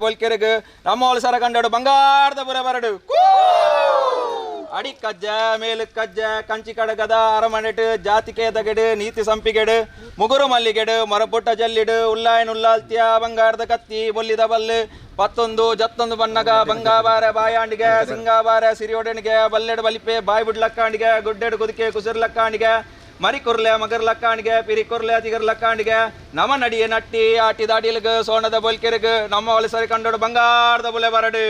ಬೊಲ್ಕೆರೆಗ್ ನಮ್ಮ ಒಳಸರ ಕಂಡಡು ಬಂಗಾರದ ಬುರ ಬರಡು. ಅಡಿ ಕಜ್ಜ ಮೇಲು ಕಜ್ಜ ಕಂಚಿ ಕಡಗದ ಅರಮನೆಟ್ ಜಾತಿಕೆ ದಗೆಡು ನೀತಿ ಸಂಪಿಗೆಡು ಮುಗುರು ಮಲ್ಲಿಗೆಡು ಮರಪುಟ್ಟ ಜಲ್ಲಿಡು ಉಲ್ಲಾಯನ್ ಉಲ್ಲಾಲ್ತಿಯ ಬಂಗಾರದ ಕತ್ತಿ ಬೊಲ್ಲಿದ ಬಲ್ಲು ಪತ್ತೊಂದು ಜತ್ತೊಂದು ಬಣ್ಣಗ ಬಂಗಾಬಾರೆ ಬಾಯಾಂಡಿಗೆ ಸಿಂಗಾಬಾರೆ ಸಿರಿಯೊಡನಿಗೆ ಬಲ್ಲೆಡು ಬಲಿಪೆ ಬಾಯಿ ಬುಡ್ಲಕ್ಕಾಂಡಿಗೆ ಗುಡ್ಡೆಡು ಕುದಿಕೆ ಕುಸಿರ್ಲಕ್ಕಾಂಡಿಗೆ ಮರಿ ಕೊರ್ಲೆ ಮಗರ್ ಲಕ್ಕಾಣಿಗೆ ಪಿರಿ ಕೊರ್ಲೆ ತಿಗರ್ ಲಕ್ಕಾಣಿಗೆ ನಮ ನಡಿಯ ನಟ್ಟಿ ಆಟಿ ದಾಡಿಲ್ಗ ಸೋಣದ ಬೊಲ್ಕೆರೆಗ್ ನಮ್ಮ ಒಳಸರಿ ಕಂಡೋಡು ಬಂಗಾರದ ಬುಲೆ ಬರಡು.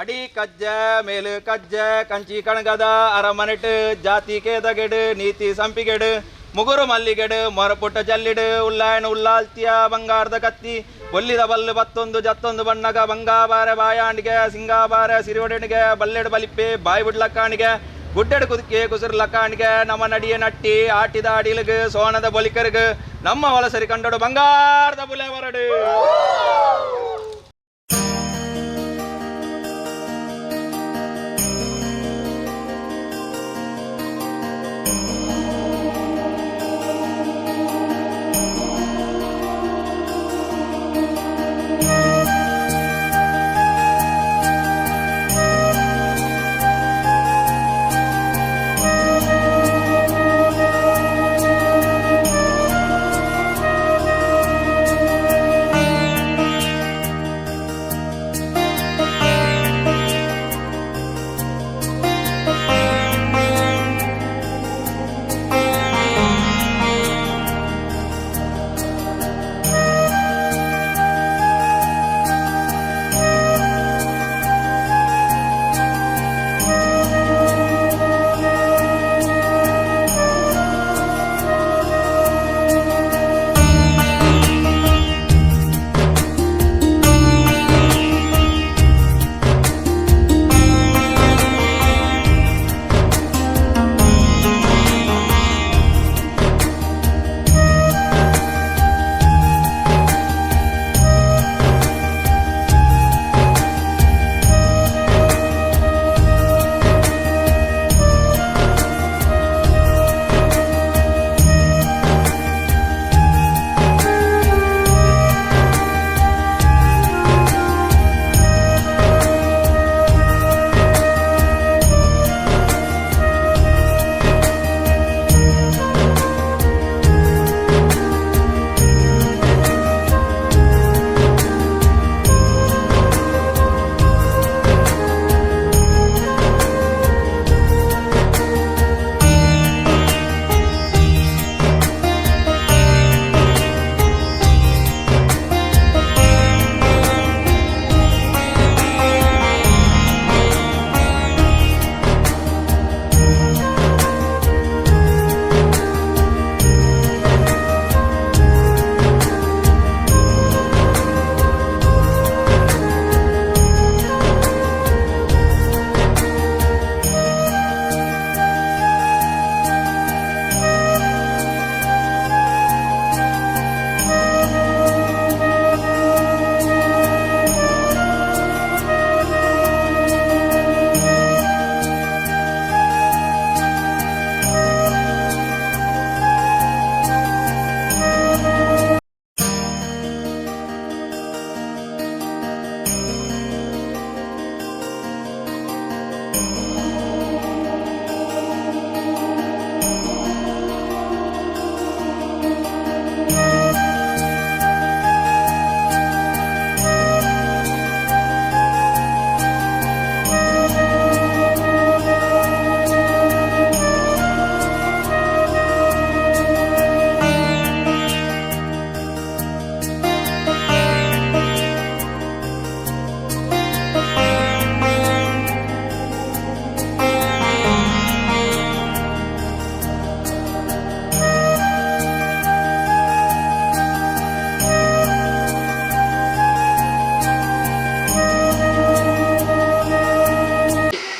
ಅಡಿ ಕಜ್ಜ ಮೇಲು ಕಜ್ಜ ಕಂಚಿ ಕಣಗದ ಅರಮನೆಟ್ ಜಾತಿ ಕೇದಗೆಡು ನೀತಿ ಸಂಪಿಗೆಡು ಮುಗುರು ಮಲ್ಲಿಗೆಡು ಮರಪುಟ್ಟ ಜಲ್ಲಿಡು ಉಲ್ಲಾಯನ ಉಲ್ಲಾಲ್ತಿಯ ಬಂಗಾರದ ಕತ್ತಿ ಬೊಲ್ಲಿದ ಬಲ್ಲು ಬತ್ತೊಂದು ಜತ್ತೊಂದು ಬಣ್ಣಗ ಬಂಗಾಬಾರೆ ಬಾಯಾಂಡಿಗೆ ಸಿಂಗಾಬಾರೆ ಸಿರಿಯೊಡನಿಗೆ ಬಲ್ಲೆಡು ಬಲಿಪೆ ಬಾಯಿ ಬಿಡ್ಲಕ್ಕಾಣಿಗೆ ಗುಡ್ಡೆಡು ಕುದುಕೆ ಕುಸಿರು ಲಕ್ಕಾಣಿಗೆ ನಮ್ಮ ನಡಿಯ ನಟ್ಟಿ ಆಟಿದ ಅಡಿಲಗು ಸೋಣದ ಬೊಲಿಕರ್ಗು ನಮ್ಮ ಒಳಸರಿ ಕಂಡೋಡು ಬಂಗಾರದ ಬುಲೆ ಬರಡು.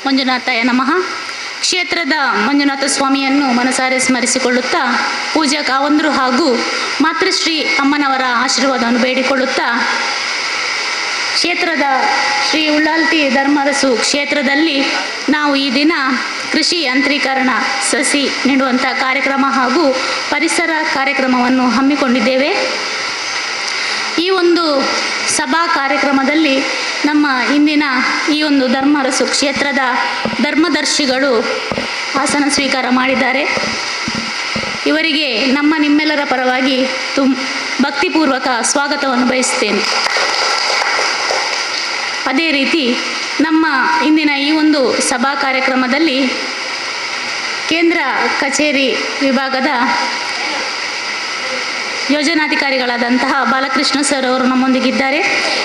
ಮಂಜುನಾಥಾಯ ನಮಃ. ಕ್ಷೇತ್ರದ ಮಂಜುನಾಥ ಸ್ವಾಮಿಯನ್ನು ಮನಸಾರೆ ಸ್ಮರಿಸಿಕೊಳ್ಳುತ್ತಾ ಪೂಜಾ ಕಾವಂದರು ಹಾಗೂ ಮಾತೃಶ್ರೀ ಅಮ್ಮನವರ ಆಶೀರ್ವಾದವನ್ನು ಬೇಡಿಕೊಳ್ಳುತ್ತಾ ಕ್ಷೇತ್ರದ ಶ್ರೀ ಉಳ್ಳಾಲ್ತಿ ಧರ್ಮರಸು ಕ್ಷೇತ್ರದಲ್ಲಿ ನಾವು ಈ ದಿನ ಕೃಷಿ ಯಾಂತ್ರೀಕರಣ ಸಸಿ ನೆಡುವಂಥ ಕಾರ್ಯಕ್ರಮ ಹಾಗೂ ಪರಿಸರ ಕಾರ್ಯಕ್ರಮವನ್ನು ಹಮ್ಮಿಕೊಂಡಿದ್ದೇವೆ. ಈ ಒಂದು ಸಭಾ ಕಾರ್ಯಕ್ರಮದಲ್ಲಿ ನಮ್ಮ ಇಂದಿನ ಈ ಒಂದು ಧರ್ಮರಸು ಕ್ಷೇತ್ರದ ಧರ್ಮದರ್ಶಿಗಳು ಆಸನ ಸ್ವೀಕಾರ ಮಾಡಿದ್ದಾರೆ. ಇವರಿಗೆ ನಮ್ಮ ನಿಮ್ಮೆಲ್ಲರ ಪರವಾಗಿ ಭಕ್ತಿಪೂರ್ವಕ ಸ್ವಾಗತವನ್ನು ಬಯಸುತ್ತೇನೆ. ಅದೇ ರೀತಿ ನಮ್ಮ ಇಂದಿನ ಈ ಒಂದು ಸಭಾ ಕಾರ್ಯಕ್ರಮದಲ್ಲಿ ಕೇಂದ್ರ ಕಚೇರಿ ವಿಭಾಗದ ಯೋಜನಾಧಿಕಾರಿಗಳಾದಂತಹ ಬಾಲಕೃಷ್ಣ ಸರ್ ಅವರು ನಮ್ಮೊಂದಿಗಿದ್ದಾರೆ.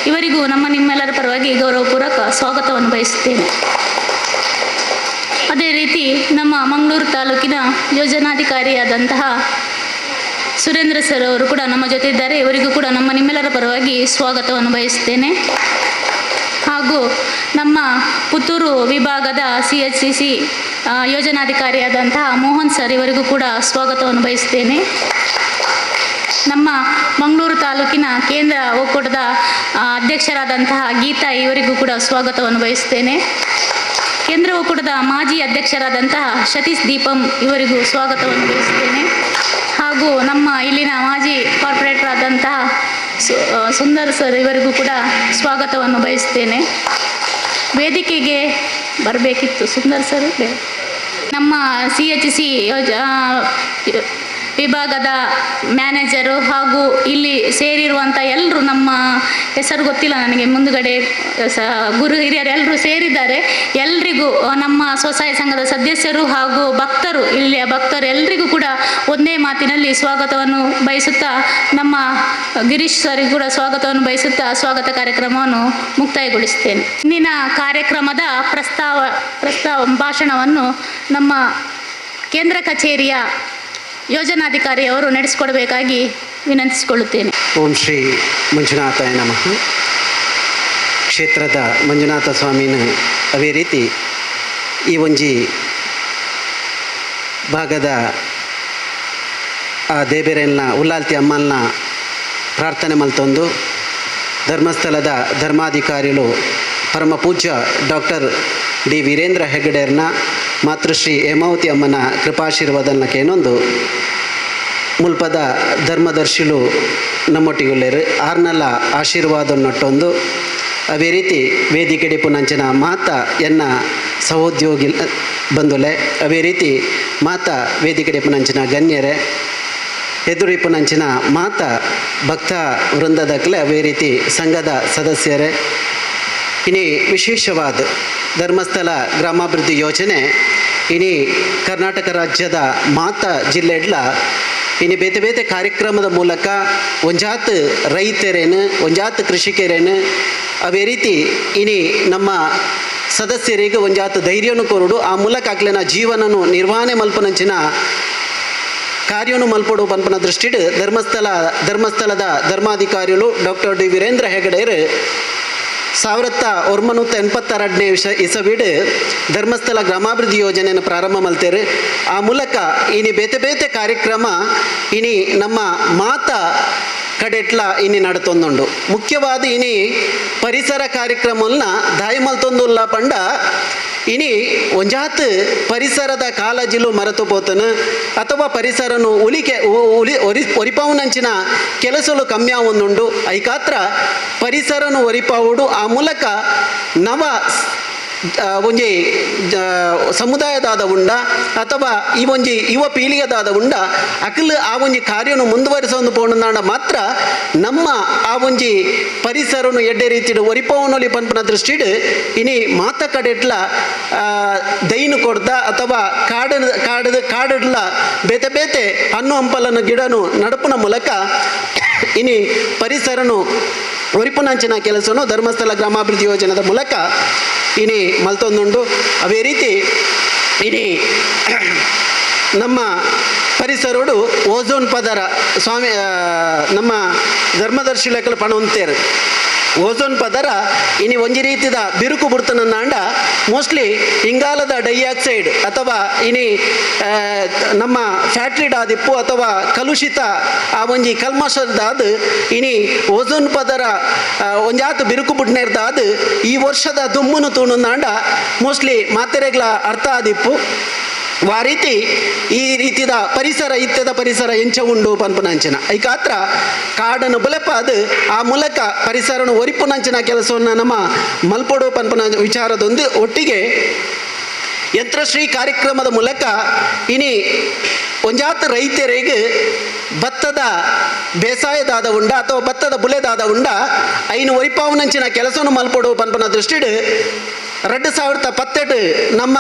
ಇವರಿಗೂ ನಮ್ಮ ನಿಮ್ಮೆಲ್ಲರ ಪರವಾಗಿ ಗೌರವಪೂರ್ವಕ ಸ್ವಾಗತವನ್ನು ಬಯಸುತ್ತೇನೆ. ಅದೇ ರೀತಿ ನಮ್ಮ ಮಂಗಳೂರು ತಾಲೂಕಿನ ಯೋಜನಾಧಿಕಾರಿಯಾದಂತಹ ಸುರೇಂದ್ರ ಸರ್ ಅವರು ಕೂಡ ನಮ್ಮ ಜೊತೆ ಇದ್ದಾರೆ. ಇವರಿಗೂ ಕೂಡ ನಮ್ಮ ನಿಮ್ಮೆಲ್ಲರ ಪರವಾಗಿ ಸ್ವಾಗತವನ್ನು ಬಯಸುತ್ತೇನೆ. ಹಾಗೂ ನಮ್ಮ ಪುತ್ತೂರು ವಿಭಾಗದ CHCC ಯೋಜನಾಧಿಕಾರಿಯಾದಂತಹ ಮೋಹನ್ ಸರ್ ಇವರಿಗೂ ಕೂಡ ಸ್ವಾಗತವನ್ನು ಬಯಸುತ್ತೇನೆ. ನಮ್ಮ ಮಂಗಳೂರು ತಾಲೂಕಿನ ಕೇಂದ್ರ ಒಕ್ಕೂಟದ ಅಧ್ಯಕ್ಷರಾದಂತಹ ಗೀತಾ ಇವರಿಗೂ ಕೂಡ ಸ್ವಾಗತವನ್ನು ಬಯಸುತ್ತೇನೆ. ಕೇಂದ್ರ ಒಕ್ಕೂಟದ ಮಾಜಿ ಅಧ್ಯಕ್ಷರಾದಂತಹ ಸತೀಶ್ ದೀಪಂ ಇವರಿಗೂ ಸ್ವಾಗತವನ್ನು ಬಯಸುತ್ತೇನೆ. ಹಾಗೂ ನಮ್ಮ ಇಲ್ಲಿನ ಮಾಜಿ ಕಾರ್ಪೊರೇಟರ್ ಆದಂತಹ ಸುಂದರ್ ಸರ್ ಇವರಿಗೂ ಕೂಡ ಸ್ವಾಗತವನ್ನು ಬಯಸುತ್ತೇನೆ. ವೇದಿಕೆಗೆ ಬರಬೇಕಿತ್ತು ಸುಂದರ್ ಸರ್. ನಮ್ಮ CHC ವಿಭಾಗದ ಮ್ಯಾನೇಜರು ಹಾಗೂ ಇಲ್ಲಿ ಸೇರಿರುವಂಥ ಎಲ್ಲರೂ, ನಮ್ಮ ಹೆಸರು ಗೊತ್ತಿಲ್ಲ ನನಗೆ, ಮುಂದುಗಡೆ ಗುರು ಹಿರಿಯರು ಎಲ್ಲರೂ ಸೇರಿದ್ದಾರೆ. ಎಲ್ರಿಗೂ ನಮ್ಮ ಸ್ವಸಹಾಯ ಸಂಘದ ಸದಸ್ಯರು ಹಾಗೂ ಭಕ್ತರು, ಇಲ್ಲಿಯ ಭಕ್ತರು ಎಲ್ರಿಗೂ ಕೂಡ ಒಂದೇ ಮಾತಿನಲ್ಲಿ ಸ್ವಾಗತವನ್ನು ಬಯಸುತ್ತಾ, ನಮ್ಮ ಗಿರೀಶ್ ಸರಿಗೆ ಕೂಡ ಸ್ವಾಗತವನ್ನು ಬಯಸುತ್ತಾ ಸ್ವಾಗತ ಕಾರ್ಯಕ್ರಮವನ್ನು ಮುಕ್ತಾಯಗೊಳಿಸುತ್ತೇನೆ. ಇಂದಿನ ಕಾರ್ಯಕ್ರಮದ ಪ್ರಸ್ತಾವ ಭಾಷಣವನ್ನು ನಮ್ಮ ಕೇಂದ್ರ ಕಚೇರಿಯ ಯೋಜನಾಧಿಕಾರಿಯವರು ನಡೆಸಿಕೊಡಬೇಕಾಗಿ ವಿನಂತಿಸಿಕೊಳ್ಳುತ್ತೇನೆ. ಓಂ ಶ್ರೀ ಮಂಜುನಾಥಾಯ ನಮಃ. ಕ್ಷೇತ್ರದ ಮಂಜುನಾಥ ಸ್ವಾಮಿನ ಅದೇ ರೀತಿ ಈ ಒಂಜಿ ಭಾಗದ ಆ ದೇಬೇರೆಲ್ನ ಉಲ್ಲಾಲ್ತಿ ಅಮ್ಮಲ್ನ ಪ್ರಾರ್ಥನೆ ಮಲ್ತೊಂದು ಧರ್ಮಸ್ಥಳದ ಧರ್ಮಾಧಿಕಾರಿಗಳು ಪರಮ ಪೂಜ್ಯ ಡಾಕ್ಟರ್ ಡಿ ವೀರೇಂದ್ರ ಹೆಗ್ಗಡೆಯರ್ನ ಮಾತೃಶ್ರೀ ಹೇಮಾವತಿ ಅಮ್ಮನ ಕೃಪಾಶೀರ್ವಾದನಕ್ಕೇನೊಂದು ಮುಲ್ಪದ ಧರ್ಮದರ್ಶಿಲು ನಮ್ಮೊಟ್ಟಿಗುಲ್ಲೇರು ಆರ್ನಲ್ಲ ಆಶೀರ್ವಾದ ನಟ್ಟೊಂದು ಅದೇ ರೀತಿ ವೇದಿಕೆಡಿ ಪುನಂಚಿನ ಮಾತಾ ಎನ್ನ ಸಹೋದ್ಯೋಗಿ ಬಂಧುಲೆ, ಅದೇ ರೀತಿ ಮಾತಾ ವೇದಿಕೆಡಿ ಪುನಂಚಿನ ಗಣ್ಯರೇ, ಎದುರಿ ಪುನಂಚಿನ ಮಾತಾ ಭಕ್ತ ವೃಂದದಕ್ಲೆ, ಅದೇ ರೀತಿ ಸಂಘದ ಸದಸ್ಯರೇ, ಇನಿ ವಿಶೇಷವಾದ ಧರ್ಮಸ್ಥಳ ಗ್ರಾಮಾಭಿವೃದ್ಧಿ ಯೋಜನೆ ಇನಿ ಕರ್ನಾಟಕ ರಾಜ್ಯದ ಮಾತಾ ಜಿಲ್ಲೆಡ್ಲ ಇನಿ ಬೇತೆ ಬೇತೆ ಕಾರ್ಯಕ್ರಮದ ಮೂಲಕ ಒಂಜಾತ್ ರೈತರೇನು, ಒಂಜಾತ್ ಕೃಷಿಕರೇನು, ಅದೇ ರೀತಿ ಇನಿ ನಮ್ಮ ಸದಸ್ಯರಿಗೆ ಒಂಜಾತ್ ಧೈರ್ಯನು ಕೊರಡು ಆ ಮೂಲಕ ಅಕ್ಲೆನ ಜೀವನನು ನಿರ್ವಹಣೆ ಮಲ್ಪನಂಚಿನ ಕಾರ್ಯನು ಮಲ್ಪಡು ಪನ್ಪನ ದೃಷ್ಟಿಡ್ ಧರ್ಮಸ್ಥಳದ ಧರ್ಮಾಧಿಕಾರಿಗಳು ಡಾಕ್ಟರ್ ಡಿ ವೀರೇಂದ್ರ ಹೆಗಡೆಯರು 1982 ಇಸವಿಡ್ ಧರ್ಮಸ್ಥಳ ಗ್ರಾಮಾಭಿವೃದ್ಧಿ ಯೋಜನೆಯನ್ನು ಪ್ರಾರಂಭ ಮಲ್ತೇರು. ಆ ಮೂಲಕ ಇನಿ ಬೇತೆ ಬೇತೆ ಕಾರ್ಯಕ್ರಮ ಇನಿ ನಮ್ಮ ಮಾತಾ ಕಡೆಟ್ಲ ಇನಿ ನಡತೊಂದುಂಡು. ಮುಖ್ಯವಾದ ಇನಿ ಪರಿಸರ ಕಾರ್ಯಕ್ರಮವನ್ನ ದಾಯಿ ಮಲ್ತೊಂದುಲ್ಲ ಪಂಡ ಇನಿ ಒಂಜಾತ್ ಪರಿಸರದ ಕಾಳಜಿಲು ಮರೆತು ಪೋತನು ಅಥವಾ ಪರಿಸರನು ಉಲಿಕೆ ಉಲಿ ಒರಿಪಾವುನಂಚಿನ ಕೆಲಸಲು ಕಮ್ಮಿ ಒಂದುಂಡು. ಐಕಾತ್ರ ಪರಿಸರನು ಒರಿಪಾವುಡು ಆ ಮೂಲಕ ನವ ಒಂಜಿ ಸಮುದಾಯದಾದ ಉಂಡ ಅಥವಾ ಈ ಒಂಜಿ ಯುವ ಪೀಳಿಗೆದಾದ ಉಂಡ ಅಕಲ್ ಆ ಒಂಜಿ ಕಾರ್ಯನು ಮುಂದುವರಿಸೊಂದು ಪೋಣಂದಾಂಡ ಮಾತ್ರ ನಮ್ಮ ಆ ಒಂಜಿ ಪರಿಸರನು ಎಡ್ಡೆ ರೀತಿಡು ಒರಿಪವನೊಲಿ ಪನ್ಪನ ದೃಷ್ಟಿಡ್ ಇನಿ ಮಾತ ಕಡೆಟ್ಲ ದೈನು ಕೊಡ್ದ ಅಥವಾ ಕಾಡು ಕಾಡದ ಕಾಡಡ್ಲ ಬೇತೆ ಬೇತೆ ಹಣ್ಣು ಹಂಪಲನ ಗಿಡನು ನಡಪುನ ಮೂಲಕ ಇನಿ ಪರಿಸರನು ಒರಿಪುನಂಚಿನ ಕೆಲಸನು ಧರ್ಮಸ್ಥಳ ಗ್ರಾಮಾಭಿವೃದ್ಧಿ ಯೋಜನೆದ ಮೂಲಕ ಇನಿ ಮಲ್ತೊಂದುಂಡು. ಅದೇ ರೀತಿ ಇನಿ ನಮ್ಮ ಪರಿಸರೋಡು ಓಝೋನ್ ಪದರ ಸ್ವಾಮಿ ನಮ್ಮ ಧರ್ಮದರ್ಶಿ ಲೆಕ್ಕಲು ಪಣವಂತೇರು ಓಝೋನ್ ಪದರ ಇನಿ ಒಂಜಿ ರೀತಿದ ಬಿರುಕು ಬುಡ್ತನಂಡ ಮೋಸ್ಟ್ಲಿ ಇಂಗಾಲದ ಡೈಆಕ್ಸೈಡ್ ಅಥವಾ ಇನಿ ನಮ್ಮ ಫ್ಯಾಕ್ಟ್ರಿಡಾದಿಪ್ಪು ಅಥವಾ ಕಲುಷಿತ ಆ ಒಂಜಿ ಕಲ್ಮಶದಾದ ಇನಿ ಓಝೋನ್ ಪದರ ಒಂಜಾತು ಬಿರುಕು ಬುಡ್ನೇರ್ದಾದ ಈ ವರ್ಷದ ದುಮ್ಮುನು ತೂಣಂದಾಂಡ ಮೋಸ್ಟ್ಲಿ ಮಾತೆರೆಗ್ಲ ಅರ್ಥ ಆದಿಪ್ಪು. ಆ ರೀತಿ ಈ ರೀತಿದ ಪರಿಸರ ಇತ್ತದ ಪರಿಸರ ಎಂಚ ಉಂಡು ಪನ್ಪುನಂಚಿನ ಐಕಾತ್ರ ಕಾಡನ್ನು ಬುಲೆಪಾದು ಆ ಮೂಲಕ ಪರಿಸರನು ಒರಿಪುನಂಚಿನ ಕೆಲಸವನ್ನು ನಮ್ಮ ಮಲ್ಪೊಡು ಪನ್ಪುನ ವಿಚಾರದೊಂದು ಒಟ್ಟಿಗೆ ಯಂತ್ರಶ್ರೀ ಕಾರ್ಯಕ್ರಮದ ಮೂಲಕ ಇನಿ ಒಂಜಾತ ರೈತರಿಗೆ ಭತ್ತದ ಬೇಸಾಯದಾದ ಉಂಡ ಅಥವಾ ಭತ್ತದ ಬುಲೆದಾದ ಉಂಡ ಐನು ಒರಿಪಾವನಂಚಿನ ಕೆಲಸವನ್ನು ಮಲ್ಪೊಡು ಪನ್ಪುನ ದೃಷ್ಟಿಡ್ 2018 ನಮ್ಮ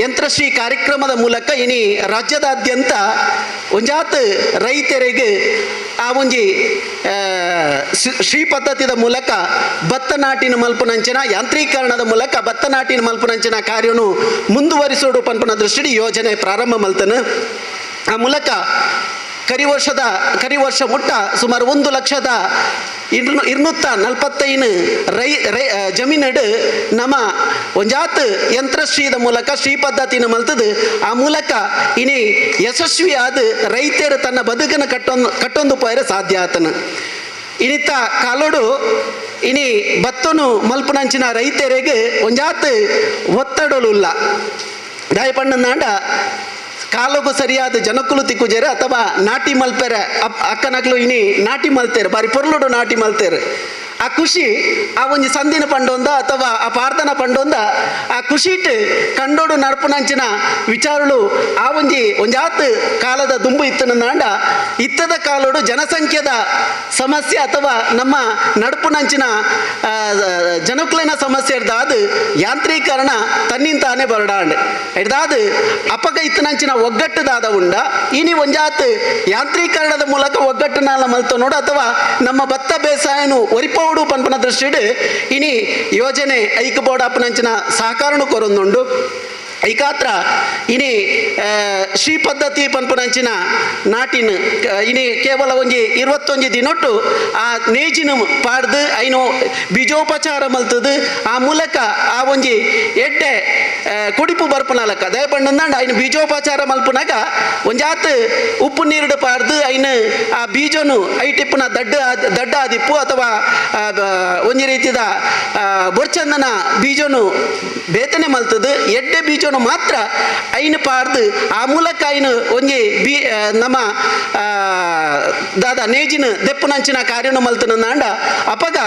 ಯಂತ್ರಶ್ರೀ ಕಾರ್ಯಕ್ರಮದ ಮೂಲಕ ಇನಿ ರಾಜ್ಯದಾದ್ಯಂತ ಒಂಜಾತ ರೈತರಿಗೆ ಆ ಒಂಜಿ ಶ್ರೀ ಪದ್ಧತಿದ ಮೂಲಕ ಭತ್ತ ನಾಟಿನ ಮಲ್ಪುನಂಚಿನ ಯಾಂತ್ರೀಕರಣದ ಮೂಲಕ ಭತ್ತ ನಾಟಿನ ಮಲ್ಪುನಂಚಿನ ಕಾರ್ಯನು ಮುಂದುವರಿಸೋಡು ಪನ್ಪುನ ದೃಷ್ಟಿ ಯೋಜನೆ ಪ್ರಾರಂಭ ಮಲ್ತನು. ಆ ಮೂಲಕ ಕರಿ ವರ್ಷ ಮುಟ್ಟ ಸುಮಾರು 1,00,245 ರೈ ರೈ ಜಮೀನಡು ನಮ್ಮ ಒಂಜಾತ್ ಯಂತ್ರಶ್ರೀದ ಮೂಲಕ ಶ್ರೀ ಪದ್ಧತಿನ ಮಲ್ತದು. ಆ ಮೂಲಕ ಇನಿ ಯಶಸ್ವಿಯಾದ ರೈತರು ತನ್ನ ಬದುಕನ್ನು ಕಟ್ಟೊಂದು ಪೋಯರೆ ಸಾಧ್ಯ ಆತನ. ಇನಿತ ಕಾಲೋಡು ಇನಿ ಭತ್ತನು ಮಲ್ಪುನಂಚಿನ ರೈತರಿಗೆ ಒಂಜಾತ್ ಒತ್ತಡಲುಲ್ಲ. ದಾಯಪಣ್ಣನಾಂಡ ಕಾಲೋಗು ಸರಿಯಾದ ಜನಕ್ಕಲು ತಿಕ್ಕುಜೇರೆ ಅಥವಾ ನಾಟಿ ಮಲ್ಪೆರೆ ಅಕ್ಕನಕ್ಲು ಇನಿ ನಾಟಿ ಮಲ್ತೇರು ಬಾರಿ ಪೊರ್ಲುಡು ನಾಟಿ ಮಲ್ತೇರು. ಆ ಖುಷಿ ಆ ಒಂಜಿ ಸಂದಿನ ಪಂಡೊಂದ ಅಥವಾ ಆ ಪಾರ್ದನ ಪಂಡೊಂದ ಆ ಖುಷಿಟ್ ಕಂಡೋಡು ನಡ್ಪುನಂಚಿನ ವಿಚಾರಳು ಆ ಒಂಜಿ ಒಂಜಾತ್ ಕಾಲದ ದುಂಬು ಇತ್ತನಾಂಡ ಇತ್ತದ ಕಾಲೋಡು ಜನಸಂಖ್ಯೆದ ಸಮಸ್ಯೆ ಅಥವಾ ನಮ್ಮ ನಡ್ಪುನಂಚಿನ ಜನಕ್ಲೆನ ಸಮಸ್ಯೆ ಇರ್ದಾದು ಯಾಂತ್ರೀಕರಣ ತನ್ನಿಂತಾನೆ ಬರಡಾಂಡ್ ಇರ್ದಾದು ಅಪಗ ಇತ್ತನಂಚಿನ ಒಗ್ಗಟ್ಟುದಾದ ಉಂಡ ಇನಿ ಒಂಜಾತ್ ಯಾಂತ್ರೀಕರಣದ ಮೂಲಕ ಒಗ್ಗಟ್ಟುನಾಲ ಮಲ್ತ ನೋಡು ಅಥವಾ ನಮ್ಮ ಭತ್ತ ಬೇಸಾಯನು ಒರಿಪೋ ಪನ್ಪನ ದೃಷ್ಟಿಡ್ ಇನಿ ಯೋಜನೆ ಐಕ ಬೋರ್ಡ್ ಅಪ್ಪನಂಚಿನ ಸಹಕಾರನು ಕೊರೊಂದುಂಡು. ಐಕಾತ್ರ ಇನಿ ಶ್ರೀ ಪದ್ಧತಿ ಪನ್ಪುನಂಚಿನ ನಾಟಿನ ಇನಿ ಕೇವಲ ಒಂಜಿ 21 ದಿನೊಟ್ಟು ಆ ನೇಜಿನ ಪಾಡ್ದು ಐನು ಬೀಜೋಪಚಾರ ಮಲ್ತದು. ಆ ಮೂಲಕ ಆ ಒಂಜಿ ಎಡ್ಡೆ ಕುಡಿಪು ಬರ್ಪುನಲಕ್ಕ ದಯಪಂಡಂದಾಂಡ ಐನು ಬೀಜೋಪಚಾರ ಮಲ್ಪುನಾಗ ಒಂಜಾತ್ ಉಪ್ಪು ನೀರುಡು ಪಾಡ್ದು ಐನು ಆ ಬೀಜನು ಐಟಿಪ್ಪುನ ದಡ್ಡ ದಡ್ಡ ಆದಿಪ್ಪು ಅಥವಾ ಒಂಜಿ ರೀತಿದ ಬೊರ್ಚಂದನ ಬೀಜನು ಬೇತನೆ ಮಲ್ತದು. ಎಡ್ಡೆ ಬೀಜನು ಮಾತ್ರ ಐನು ಪಾಡ್ದು ಆ ಮೂಲಕ ಐನು ಒಂಜಿ ಬೀ ನಮ್ಮ ದಾದ ನೇಜಿನ ದೆಪ್ಪುನಂಚಿನ ಕಾರ್ಯನು ಮಲ್ತನ ಅಪಗ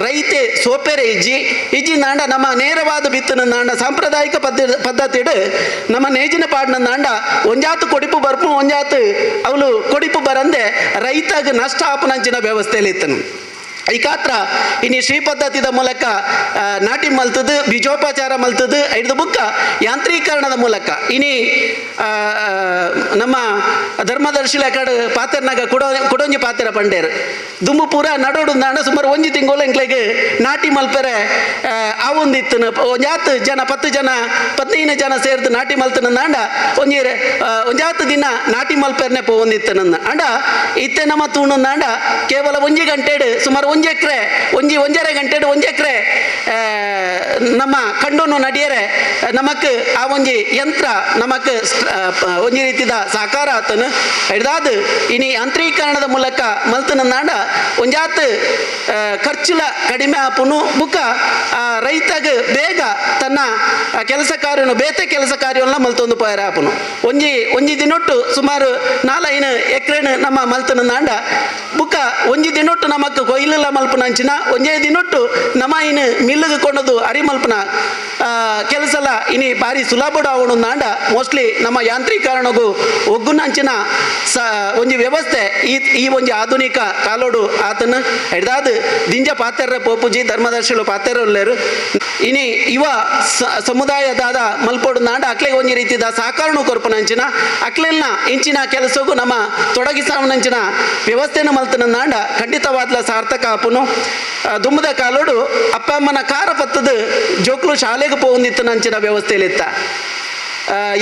ರೈತೆ ಸೋಪೆರೆ ಇಜ್ಜಿ ಇಜ್ಜಿ ನಾಂಡ ನಮ್ಮ ನೇರವಾದ ಬಿತ್ತನ ನಾಂಡ ಸಾಂಪ್ರದಾಯಿಕ ಪದ್ಧತಿಡು ನಮ್ಮ ನೇಜಿನ ಪಾಡ್ನ ನಾಂಡ ಒಂಜಾತು ಕೊಡಿಪು ಬರ್ಪು ಒಂಜಾತು ಅವಳು ಕೊಡಿಪು ಬರಂದೆ ರೈತಾಗ ನಷ್ಟ ಆಪುನಂಚಿನ ವ್ಯವಸ್ಥೆಯಲ್ಲಿ ಇತ್ತನು. ಐಕಾತ್ರ ಇನಿ ಶ್ರೀ ಪದ್ಧತಿದ ಮೂಲಕ ನಾಟಿ ಮಲ್ತದು ಬೀಜೋಪಚಾರ ಮಲ್ತದು ಐದು ಬುಕ್ಕ ಯಾಂತ್ರೀಕರಣದ ಮೂಲಕ ಇನಿ ನಮ್ಮ ಧರ್ಮದರ್ಶಿಲ ಕಡೆ ಪಾತೆರ್ನಾಗ ಕೊಡೊಂಜಿ ಪಾತೆರ ಪಂಡೇರು ದುಂಬು ಪೂರ ನಡೋಡು ನಾಡ ಸುಮಾರು ಒಂಜಿ ತಿಂಗಳು ಎಂಕ್ಲೆಗ್ ನಾಟಿ ಮಲ್ಪೆರೆ ಆ ಒಂದಿತ್ತು ಒಂಜಾತ್ ಜನ 10 ಜನ 15 ಜನ ಸೇರ್ದು ನಾಟಿ ಮಲ್ತನ ನಾಂಡ ಒಂಜಿ ಒಂಜಾತ್ ದಿನ ನಾಟಿ ಮಲ್ಪೆರ್ನೆ ಪೋವೊಂದಿತ್ತು ನನ್ನ ಅಂಡ ಇತ್ತೆ ನಮ್ಮ ತೂಣು ನಾಂಡ ಕೇವಲ ಒಂಜಿ ಗಂಟೆಡು ಸುಮಾರು ಒಂಜಿ ಎಕರೆ ಒಂಜಿ ಒಂಜರೆ ಗಂಟೆಡು ಒಂಜಿ ಎಕರೆ ನಮ್ಮ ಕಂಡೋನು ನಡಿಯರೆ ನಮಕ್ ಆ ಒಂಜಿ ಯಂತ್ರ ನಮಕ್ ಒಂಜಿ ರೀತಿದ ಸಹಕಾರ ಆತನು. ಹಿಡ್ದಾದು ಇನಿ ಯಾಂತ್ರೀಕರಣದ ಮೂಲಕ ಮಲ್ತನ ನಾಂಡ ಒಂಜಾತ್ ಖರ್ಚುಲ ಕಡಿಮೆ ಆಪುನು ಬುಕ್ಕ ರೈತಗ ಬೇಗ ತನ್ನ ಕೆಲಸ ಕಾರ್ಯನು ಬೇತೆ ಕೆಲಸ ಕಾರ್ಯವನ್ನ ಮಲ್ತೊಂದು ಪೋಯರ ಆಪುನು. ಒಂಜಿ ಒಂಜಿ ದಿನೊಟ್ಟು ಸುಮಾರು 4-5 ಎಕರೆನು ನಮ್ಮ ಮಲ್ತನ ನಾಂಡ ಬುಕ್ಕ ಒಂಜಿ ದಿನೊಟ್ಟು ನಮಕ್ ಕೊಯ್ಲುಲ ಮಲ್ಪುನಂಚಿನ ಒಂಜೇ ದಿನೊಟ್ಟು ನಮ್ಮ ಇನ್ನು ಮಿಲ್ಲುಗೆ ಕೊಂಡದು ಅರಿ ಮಲ್ಪನ ಕೆಲಸಲ ಇನಿ ಭಾರಿ ಸುಲಭ ಆವಣು ನಾಂಡ ಮೋಸ್ಟ್ಲಿ ನಮ್ಮ ಯಾಂತ್ರೀಕರಣಗೂ ಒಗ್ಗುನಂಚಿನ ಸ ಒಂಜಿ ವ್ಯವಸ್ಥೆ ಈ ಈ ಒಂಜಿ ಆಧುನಿಕ ಕಾಲೋಡು ಆತನ ಹಿಡ್ದಾದು ದಿಂಜ ಪಾತೆರ್ರ ಪೋಪುಜಿ ಧರ್ಮದರ್ಶಿಲು ಪಾತೆರ್ಲೇರು ಇನಿ ಇವ ಸಮುದಾಯದಾದ ಮಲ್ಪೋಡು ನಾಂಡ ಅಕ್ಲೆಗೆ ಒಂಜಿ ರೀತಿದ ಸಹಕಾರನು ಕೊರ್ಪುನಂಚಿನ ಅಕ್ಲೆಲ್ನ ಇಂಚಿನ ಕೆಲಸಗೂ ನಮ್ಮ ತೊಡಗಿಸವನಂಚಿನ ವ್ಯವಸ್ಥೆನ ಮಲ್ತನ ನಾಂಡ ಖಂಡಿತವಾದ್ಲ ಸಾರ್ಥಕ ಆಪುನು. ದುಮ್ಮದ ಕಾಲೋಡು ಅಪ್ಪ ಅಮ್ಮನ ಕಾರ ಪತ್ತದ ಜೋಕ್ಲು ಶಾಲೆಗೆ ಪೋವೊಂದಿತ್ತನಂಚಿನ ವ್ಯವಸ್ಥೆಯಲ್ಲಿತ್ತ.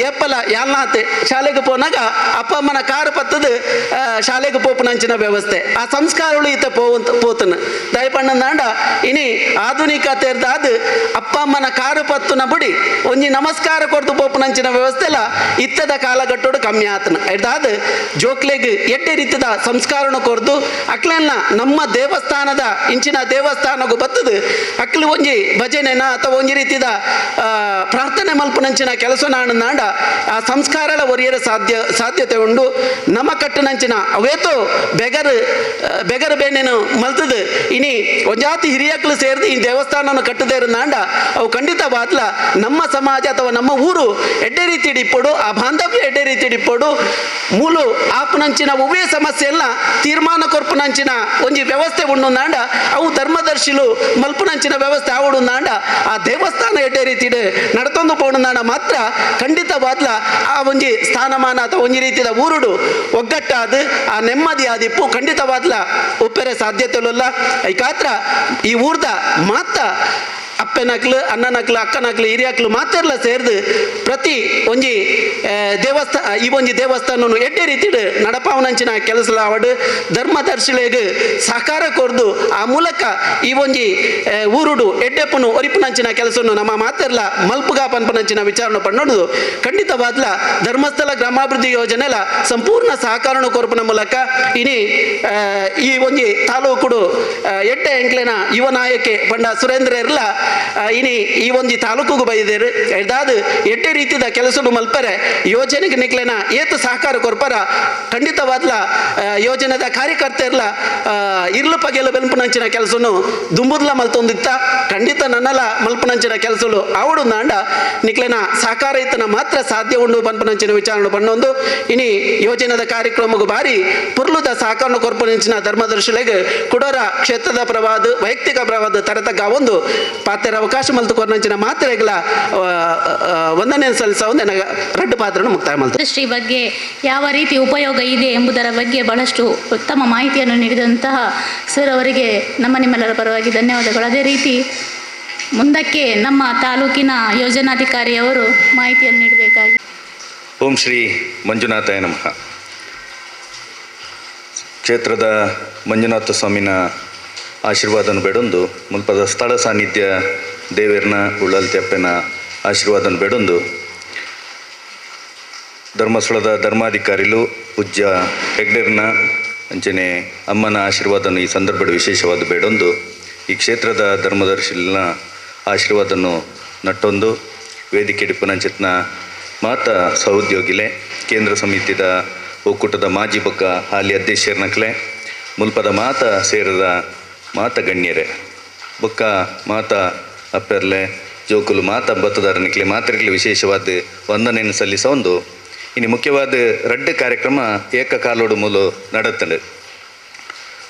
ಏಪಲ ಯಾಲ್ನಾತೆ ಶಾಲೆಗೆ ಪೋನಾಗ ಅಪ್ಪ ಅಮ್ಮನ ಕಾರು ಪತ್ತದ ಶಾಲೆಗೆ ಪೋಪುನಂಚಿನ ವ್ಯವಸ್ಥೆ ಆ ಸಂಸ್ಕಾರಗಳು ಈತ ಪೋವಂತ ಪೋತನ ದಯಪಣ್ಣಂದಾಂಡ ಇನಿ ಆಧುನಿಕತೆ ಇರ್ದಾದ ಅಪ್ಪ ಅಮ್ಮನ ಕಾರು ಪತ್ತುನ ಬುಡಿ ಒಂಜಿ ನಮಸ್ಕಾರ ಕೊಡ್ದು ಪೋಪುನಂಚಿನ ವ್ಯವಸ್ಥೆ ಎಲ್ಲ ಇತ್ತದ ಕಾಲಘಟ್ಟೋಡು ಕಮ್ಮಿ ಆತನ. ಇರ್ದಾದ ಜೋಕ್ಲೆಗ್ ಎಡ್ಡೆ ರೀತಿದ ಸಂಸ್ಕಾರನು ಕೊರ್ದು ಅಕ್ಲೆನ್ನ ನಮ್ಮ ದೇವಸ್ಥಾನದ ಇಂಚಿನ ದೇವಸ್ಥಾನಗೂ ಬತ್ತದು ಅಕ್ಲು ಒಂಜಿ ಭಜನೆನ ಅಥವಾ ಒಂಜಿ ರೀತಿದ ಪ್ರಾರ್ಥನೆ ಮಲ್ಪುನಂಚಿನ ಕೆಲಸ ಆಂಡ ಆ ಸಂಸ್ಕಾರಲ ಒರಿಯರ ಸಾಧ್ಯತೆ ಉಂಡು. ನಮ್ಮ ಕಟ್ಟುನಂಚಿನ ಅವೇತೋ ಬೆಗರು ಬೆಗರು ಬೇನೇನು ಮಲ್ತದು ಇನಿ ಒಂಜಾತಿ ಹಿರಿಯಕ್ಲು ಸೇರಿದು ಈ ದೇವಸ್ಥಾನವನ್ನು ಕಟ್ಟದೇರಂದಾಂಡ ಅವು ಖಂಡಿತವಾದ್ಲ ನಮ್ಮ ಸಮಾಜ ಅಥವಾ ನಮ್ಮ ಊರು ಎಡ್ಡೆ ರೀತಿ ಇಪ್ಪಡು, ಆ ಬಾಂಧವ್ಯ ಎಡ್ಡೆ ರೀತಿ ಇಪ್ಪಡು. ಮೂಲು ಆಪುನಂಚಿನ ಒವ್ವೇ ಸಮಸ್ಯೆ ಎಲ್ಲ ತೀರ್ಮಾನ ಕೊರ್ಪುನಂಚಿನ ಒಂಜಿ ವ್ಯವಸ್ಥೆ ಉಂಡುಂದಾಂಡ ಅವು ಧರ್ಮದರ್ಶಿಲು ಮಲ್ಪುನಂಚಿನ ವ್ಯವಸ್ಥೆ ಆವಡುಂದಾಂಡ ಆ ದೇವಸ್ಥಾನ ಎಡ್ಡೆ ರೀತಿ ನಡತೊಂದು ಪೋಣುಂದಾಂಡ ಮಾತ್ರ ಖಂಡಿತವಾದ್ಲ ಆ ಒಂಜಿ ಸ್ಥಾನಮಾನ ಅಥವಾ ಒಂಜಿ ರೀತಿಯ ಊರುಡು ಒಗ್ಗಟ್ಟಾದ ಆ ನೆಮ್ಮದಿ ಆದಿಪ್ಪು ಖಂಡಿತವಾದ್ಲ ಉಪ್ಪೆರೆ ಸಾಧ್ಯತೆಲುಲ್ಲ. ಐಕಾತ್ರ ಈ ಊರ್ದ ಮಾತ ಅಪ್ಪನಕ್ಲು ಅಣ್ಣನಕ್ಲು ಅಕ್ಕನಕ್ಲು ಹಿರಿಯಕ್ಲು ಮಾತೆಲ್ಲ ಸೇರ್ದು ಪ್ರತಿ ಒಂಜಿ ದೇವಸ್ಥಾನ ಈ ಒಂಜಿ ದೇವಸ್ಥಾನನು ಎಡ್ಡೆ ರೀತಿಡ್ ನಡಪಾವನಂಚಿನ ಕೆಲಸ ಆವಡು ಧರ್ಮದರ್ಶಿಲೆಗ್ ಸಹಕಾರ ಕೊರ್ದು ಆ ಮೂಲಕ ಈ ಒಂಜಿ ಊರುಡು ಎಡ್ಡೆಪ್ಪನು ಒರಿಪುನಂಚಿನ ಕೆಲಸವನ್ನು ನಮ್ಮ ಮಾತೆಲ್ಲ ಮಲ್ಪುಗ ಪನ್ಪನಂಚಿನ ವಿಚಾರಣೆ ಪಣ್ಣೋದು ಖಂಡಿತವಾದ್ಲ ಧರ್ಮಸ್ಥಳ ಗ್ರಾಮಾಭಿವೃದ್ಧಿ ಯೋಜನೆಲ ಸಂಪೂರ್ಣ ಸಹಕಾರಣ ಕೊರ್ಪುನ ಮೂಲಕ ಇನಿ ಈ ಒಂಜಿ ತಾಲೂಕುಡು ಎಡ್ಡೆ ಎಂಕ್ಲೆನ ಯುವ ನಾಯಕೆ ಪಂಡ ಸುರೇಂದ್ರ ಇರ್ಲ ಇನಿ ಈ ಒಂಜಿ ತಾಲೂಕುಗು ಬೈದೇರು ಎಡ್ದಾದು ಎಡ್ಡೆ ರೀತಿದ ಕೆಲಸಡು ಮಲ್ಪರೆ ಯೋಜನೆಗೆ ನಿಕ್ಲೆನ ಏತು ಸಹಕಾರ ಕೊರ್ಪರ ಖಂಡಿತವಾದ್ಲ ಯೋಜನೆದ ಕಾರ್ಯಕರ್ತ ಇರ್ಲ ಇರ್ಲು ಪಗೆಲು ಬೆಲ್ಪುನಂಚಿನ ಕೆಲಸನು ದುಂಬುದ್ಲ ಮಲ್ತೊಂದಿತ್ತ ಖಂಡಿತ ನನ್ನಲ ಮಲ್ಪುನಂಚಿನ ಕೆಲಸಲು ಆವಡು ನಾಂಡ ನಿಕ್ಲೆನ ಸಹಕಾರ ಇತ್ತನ ಮಾತ್ರ ಸಾಧ್ಯ ಉಂಡು ಪನ್ಪುನಂಚಿನ ವಿಚಾರಣೆ ಪಣ್ಣೊಂದು ಇನಿ ಯೋಜನೆದ ಕಾರ್ಯಕ್ರಮಗೂ ಬಾರಿ ಪುರ್ಲುದ ಸಹಕಾರ ಕೊರ್ಪುನಂಚಿನ ಧರ್ಮದರ್ಶಿಲೆಗ್ ಕುಡೋರ ಕ್ಷೇತ್ರದ ಪ್ರವಾದ ವೈಯಕ್ತಿಕ ಪ್ರವಾದ ತರತಕ್ಕ ಒಂದು ಪಾತ್ರ ಅವಕಾಶ ಮಲ್ತು ಕೊರ್ನಂಚಿನ ಮಾತ್ರೆಗಳ ವಂದನೆ ಸಲ್ಲಿಸ ಒಂದು ರಡ್ಡು ಪಾತ್ರವನ್ನು ಮುಕ್ತಾಯ ಮಲ್ತು. ಶ್ರೀ ಬಗ್ಗೆ ಯಾವ ರೀತಿ ಉಪಯೋಗ ಇದೆ ಎಂಬುದರ ಬಗ್ಗೆ ಬಹಳಷ್ಟು ಉತ್ತಮ ಮಾಹಿತಿಯನ್ನು ನೀಡಿದಂತಹ ಸರ್ ಅವರಿಗೆ ನಮ್ಮ ನಿಮ್ಮೆಲ್ಲರ ಪರವಾಗಿ ಧನ್ಯವಾದಗಳು. ಅದೇ ರೀತಿ ಮುಂದಕ್ಕೆ ನಮ್ಮ ತಾಲೂಕಿನ ಯೋಜನಾಧಿಕಾರಿಯವರು ಮಾಹಿತಿಯನ್ನು ನೀಡಬೇಕಾಗಿ. ಓಂ ಶ್ರೀ ಮಂಜುನಾಥಾಯ ನಮಃ. ಕ್ಷೇತ್ರದ ಮಂಜುನಾಥ ಸ್ವಾಮಿನ ಆಶೀರ್ವಾದನ ಬೇಡೊಂದು ಮುಲ್ಪದ ಸ್ಥಳ ಸಾನ್ನಿಧ್ಯ ದೇವೇರ್ನ ಉಳ್ಳಲ್ತಿಯಪ್ಪನ ಆಶೀರ್ವಾದನ ಬೇಡೊಂದು ಧರ್ಮಸ್ಥಳದ ಧರ್ಮಾಧಿಕಾರಿಲು ಪೂಜ್ಯ ಹೆಗ್ಡೆರ್ನ ಅಂಚನೆ ಅಮ್ಮನ ಆಶೀರ್ವಾದನು ಈ ಸಂದರ್ಭದ ವಿಶೇಷವಾದ ಬೇಡೊಂದು ಈ ಕ್ಷೇತ್ರದ ಧರ್ಮದರ್ಶಿನ ಆಶೀರ್ವಾದನು ನಟ್ಟೊಂದು ವೇದಿಕೆ ಡಿಪ್ಪನಂಚಿತ್ನ ಮಾತ ಸಹೋದ್ಯೋಗಿಲೆ ಕೇಂದ್ರ ಸಮಿತಿದ ಒಕ್ಕೂಟದ ಮಾಜಿ ಬೊಕ್ಕ ಹಾಲಿ ಅಧ್ಯಕ್ಷರ್ನಕ್ಲೆ ಮುಲ್ಪದ ಮಾತ ಸೇರದ ಮಾತ ಗಣ್ಯರೇ ಬೊಕ್ಕ ಮಾತ ಅಪ್ಪೆರ್ಲೆ ಜೋಕುಲು ಮಾತ ಬತ್ತದಾರನಿಕ್ಲೆ ಮಾತ್ರೆಗಳು ವಿಶೇಷವಾದ ವಂದನೆಯನ್ನು ಸಲ್ಲಿಸ ಒಂದು ಇನ್ನು ಮುಖ್ಯವಾದ ರಡ್ಡು ಕಾರ್ಯಕ್ರಮ ಏಕಕಾಲೋಡು ಮೂಲು ನಡತ್ತಂಡು.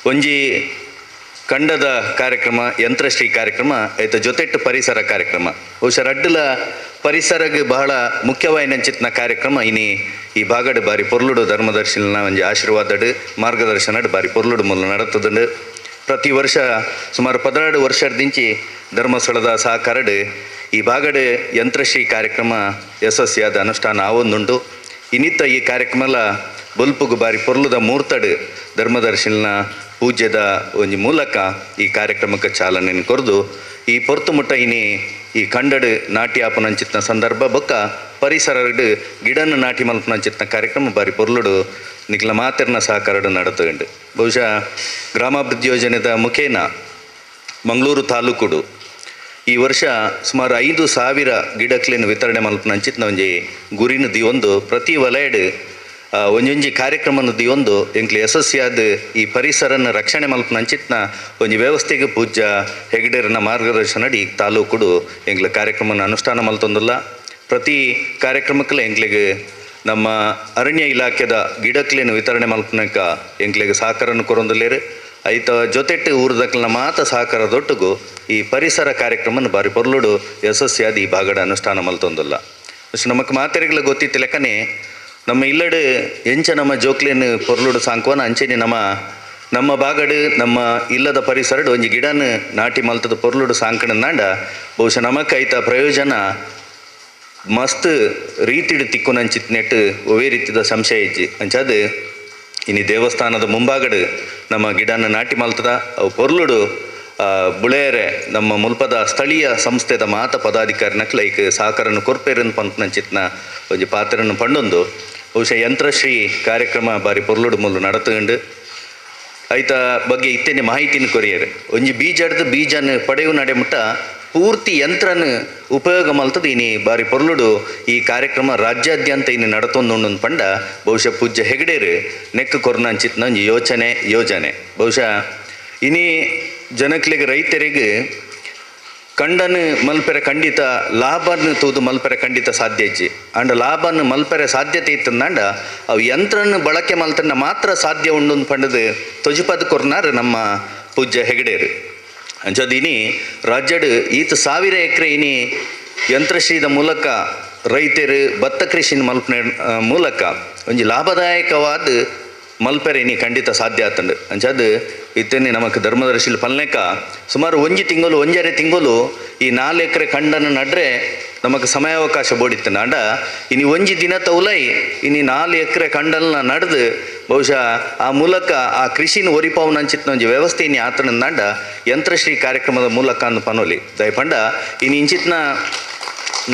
ಒಂಜಿ ಕಂಡದ ಕಾರ್ಯಕ್ರಮ ಯಂತ್ರಶ್ರೀ ಕಾರ್ಯಕ್ರಮ ಐತ ಜೊತೆಟ್ಟು ಪರಿಸರ ಕಾರ್ಯಕ್ರಮ. ಬಹುಶಃ ರಡ್ಡುಲ ಪರಿಸರಗೆ ಬಹಳ ಮುಖ್ಯವಾಯಿನಂಚಿತ್ನ ಕಾರ್ಯಕ್ರಮ ಇನಿ ಈ ಭಾಗಡು ಬಾರಿ ಪೊರ್ಲುಡು ಧರ್ಮದರ್ಶಿನ ಒಂಜಿ ಆಶೀರ್ವಾದಡು ಮಾರ್ಗದರ್ಶನಡು ಬಾರಿ ಪೊರ್ಲುಡು ಮೂಲ ನಡತ್ತದಂಡು. ಪ್ರತಿ ವರ್ಷ ಸುಮಾರು 12 ವರ್ಷದಿಂಚಿ ಧರ್ಮಸ್ಥಳದ ಸಹಕಾರಡು ಈ ಭಾಗಡು ಯಂತ್ರಶ್ರೀ ಕಾರ್ಯಕ್ರಮ ಯಶಸ್ವಿಯಾದ ಅನುಷ್ಠಾನ ಆವೊಂದುಂಡು. ಇನ್ನಿತ್ತ ಈ ಕಾರ್ಯಕ್ರಮಲ ಬೊಲ್ಪುಗು ಬಾರಿ ಪೊರ್ಲುದ ಮೂರ್ತಡು ಧರ್ಮದರ್ಶಿನ ಪೂಜ್ಯದ ಒಂಜಿ ಮೂಲಕ ಈ ಕಾರ್ಯಕ್ರಮಕ್ಕೆ ಚಾಲನೆಯನ್ನು ಕೊರ್ದು ಈ ಪೊರ್ತು ಮುಟ್ಟ ಇನಿ ಈ ಕಂಡಡು ನಾಟಿ ಆಪನಂಚಿತ್ನ ಸಂದರ್ಭ ಬೊಕ್ಕ ಪರಿಸರಡು ಗಿಡನ್ನು ನಾಟಿ ಮಲ್ಪನಂಚಿತ್ನ ಕಾರ್ಯಕ್ರಮ ಬಾರಿ ಪೊರ್ಲುಡು ನಿಕ್ಲ ಮಾತೆರ್ನ ಸಹಕಾರಡು ನಡತುಂಡು. ಬಹುಶಃ ಗ್ರಾಮಾಭಿವೃದ್ಧಿ ಯೋಜನೆದ ಮುಖೇನ ಮಂಗಳೂರು ತಾಲೂಕುಡು ಈ ವರ್ಷ ಸುಮಾರು 5,000 ಗಿಡಕ್ಲೇನು ವಿತರಣೆ ಮಲ್ಪನಂಚಿತ್ನ ಒಂಜಿ ಗುರಿನ ದಿಯೊಂದು ಪ್ರತಿ ವಲಯಡು ಒಂಜೊಂಜಿ ಕಾರ್ಯಕ್ರಮನ ದಿಯೊಂದು ಎಂಕ್ಲೆ ಯಶಸ್ವಿಯಾದ ಈ ಪರಿಸರನ ರಕ್ಷಣೆ ಮಲ್ಪನಂಚಿತ್ನ ಒಂಜಿ ವ್ಯವಸ್ಥೆಗೆ ಪೂಜ್ಯ ಹೆಗ್ಡೆರ್ನ ಮಾರ್ಗದರ್ಶನ ಈ ತಾಲೂಕುಡು ಎಂಕ್ಲೆ ಕಾರ್ಯಕ್ರಮನ ಅನುಷ್ಠಾನ ಮಲ್ತೊಂದುಲ್ಲ. ಪ್ರತಿ ಕಾರ್ಯಕ್ರಮಕ್ಕೂ ಎಂಕ್ಲೆಗೆ ನಮ್ಮ ಅರಣ್ಯ ಇಲಾಖೆದ ಗಿಡಕ್ಲೇನು ವಿತರಣೆ ಮಲ್ಪನಕ ಎಂಕ್ಲೆಗೆ ಸಹಕಾರನ್ನು ಕೊರೊಂದುಲ್ಲೇರು. ಐತ ಜೊತೆಟ್ಟು ಊರ್ದಕ್ಲನ ಮಾತ ಸಹಕಾರ ದೊಟ್ಟುಗು ಈ ಪರಿಸರ ಕಾರ್ಯಕ್ರಮನ ಬಾರಿ ಪೊರ್ಲುಡು ಯಶಸ್ವಿಯಾದ ಈ ಭಾಗಡ ಅನುಷ್ಠಾನ ಮಲ್ತೊಂದುಲ್ಲ. ಅಷ್ಟು ನಮಕ್ ಮಾತೆರೆಗಳ ಗೊತ್ತಿತ್ತು ಲೆಕ್ಕನೆ ನಮ್ಮ ಇಲ್ಲಡು ಎಂಚ ನಮ್ಮ ಜೋಕ್ಲೇನು ಪೊರ್ಲುಡು ಸಾಂಕ್ವನ ಅಂಚೆನೆ ನಮ್ಮ ನಮ್ಮ ಭಾಗಡು ನಮ್ಮ ಇಲ್ಲದ ಪರಿಸರಡು ಒಂಜಿ ಗಿಡನ ನಾಟಿ ಮಲ್ತದ ಪೊರ್ಲುಡು ಸಾಂಕಣಂದಾಂಡ ಬಹುಶಃ ನಮಕ್ ಐತ ಪ್ರಯೋಜನ ಮಸ್ತ್ ರೀತಿಡು ತಿಕ್ಕುನಂಚಿತ್ ನೆಟ್ಟು ಒವೇ ರೀತಿದ ಸಂಶಯ ಇಜ್ಜಿ. ಅಂಚಾದ ಇನಿ ದೇವಸ್ಥಾನದ ಮುಂಭಾಗಡು ನಮ್ಮ ಗಿಡನ ನಾಟಿ ಮಲ್ತದ ಅವು ಪೊರ್ಲುಡು ಬುಳೆಯರೆ ನಮ್ಮ ಮುಲ್ಪದ ಸ್ಥಳೀಯ ಸಂಸ್ಥೆದ ಮಾತ ಪದಾಧಿಕಾರಿನಕ್ ಲೈಕ್ ಸಹಕಾರನ್ನು ಕೊರ್ಪೇರನ್ನು ಪಂಪನಂಚಿತ್ನ ಒಂಜಿ ಪಾತ್ರನ್ನು ಪಂಡೊಂದು ಬಹುಶಃ ಯಂತ್ರಶ್ರೀ ಕಾರ್ಯಕ್ರಮ ಬಾರಿ ಪೊರ್ಲುಡು ಮೂಲು ನಡತುಂಡು. ಐತ ಬಗ್ಗೆ ಇತ್ತೇನೆ ಮಾಹಿತಿನ ಕೊರಿಯರು ಒಂಜಿ ಬೀಜಡ್ದು ಬೀಜನ ಪಡೆಯು ನಡೆಮುಟ್ಟ ಪೂರ್ತಿ ಯಂತ್ರನ ಉಪಯೋಗ ಮಲ್ತದ ಇನಿ ಬಾರಿ ಪೊರ್ಲುಡು ಈ ಕಾರ್ಯಕ್ರಮ ರಾಜ್ಯಾದ್ಯಂತ ಇನಿ ನಡತೊಂದುಂಡು ಪಂಡ ಬಹುಶಃ ಪೂಜ್ಯ ಹೆಗಡೆರು ನೆಕ್ ಕೊರ್ನಂಚಿತ್ನ ಒಂಜಿ ಯೋಚನೆ ಯೋಜನೆ. ಬಹುಶಃ ಇನಿ ಜನಕ್ಲೆಗ್ ರೈತರಿಗೆ ಕಂಡನ ಮಲ್ಪೆರೆ ಖಂಡಿತ ಲಾಭನ ತೂದು ಮಲ್ಪೆರೆ ಖಂಡಿತ ಸಾಧ್ಯ ಇಜ್ಜಿ. ಅಂಡ ಲಾಭನ ಮಲ್ಪೆರೆ ಸಾಧ್ಯತೆ ಇತ್ತಂದಾಂಡ ಅವು ಯಂತ್ರನ ಬಳಕೆ ಮಲ್ತನ್ನ ಮಾತ್ರ ಸಾಧ್ಯ ಉಂಡು ಪಂಡದು ತೊಜಿಪದ ಕೊರ್ನಾರು ನಮ್ಮ ಪೂಜ್ಯ ಹೆಗಡೆರು. ಅಂಚದ ಇನಿ ರಾಜ್ಯಡ್ ಈತ 1000 ಎಕರೆ ಇನಿ ಯಂತ್ರಶ್ರೀದ ಮೂಲಕ ರೈತರು ಭತ್ತ ಕೃಷಿನ ಮಲ್ಪನೆ ಮೂಲಕ ಒಂಜಿ ಲಾಭದಾಯಕವಾದ ಮಲ್ಪೆರೆ ಇನಿ ಖಂಡಿತ ಸಾಧ್ಯ ಆತಂಡು. ಅಂಚಾದ ಇತ್ತನೆ ನಮಕ್ ಧರ್ಮದರ್ಶಿಲ್ ಪಲ್ನೇಕ ಸುಮಾರು ಒಂಜಿ ತಿಂಗಳು ಒಂಜರೆ ತಿಂಗಳು ಈ 4 ಎಕರೆ ಕಂಡನ ನಡ್ರೆ ನಮಕ್ ಸಮಯಾವಕಾಶ ಬೋಡಿತ್ತಂಡ. ಅಂಡ ಇನಿ ಒಂಜಿ ದಿನ ತೌಲೈ ಇನಿ 4 ಎಕರೆ ಕಂಡಲ್ನ ನಡೆದು ಬಹುಶಃ ಆ ಮೂಲಕ ಆ ಕೃಷಿನ ಒರಿಪಾವನಂಚಿತ್ನ ಒಂಜಿ ವ್ಯವಸ್ಥೆ ಇನಿ ಆತನಂದಾಂಡ ಯಂತ್ರಶ್ರೀ ಕಾರ್ಯಕ್ರಮದ ಮೂಲಕ ಅಂದು ಪನೋಲಿ ದಯಪಂಡ. ಇನಿ ಇಂಚಿತ್ನ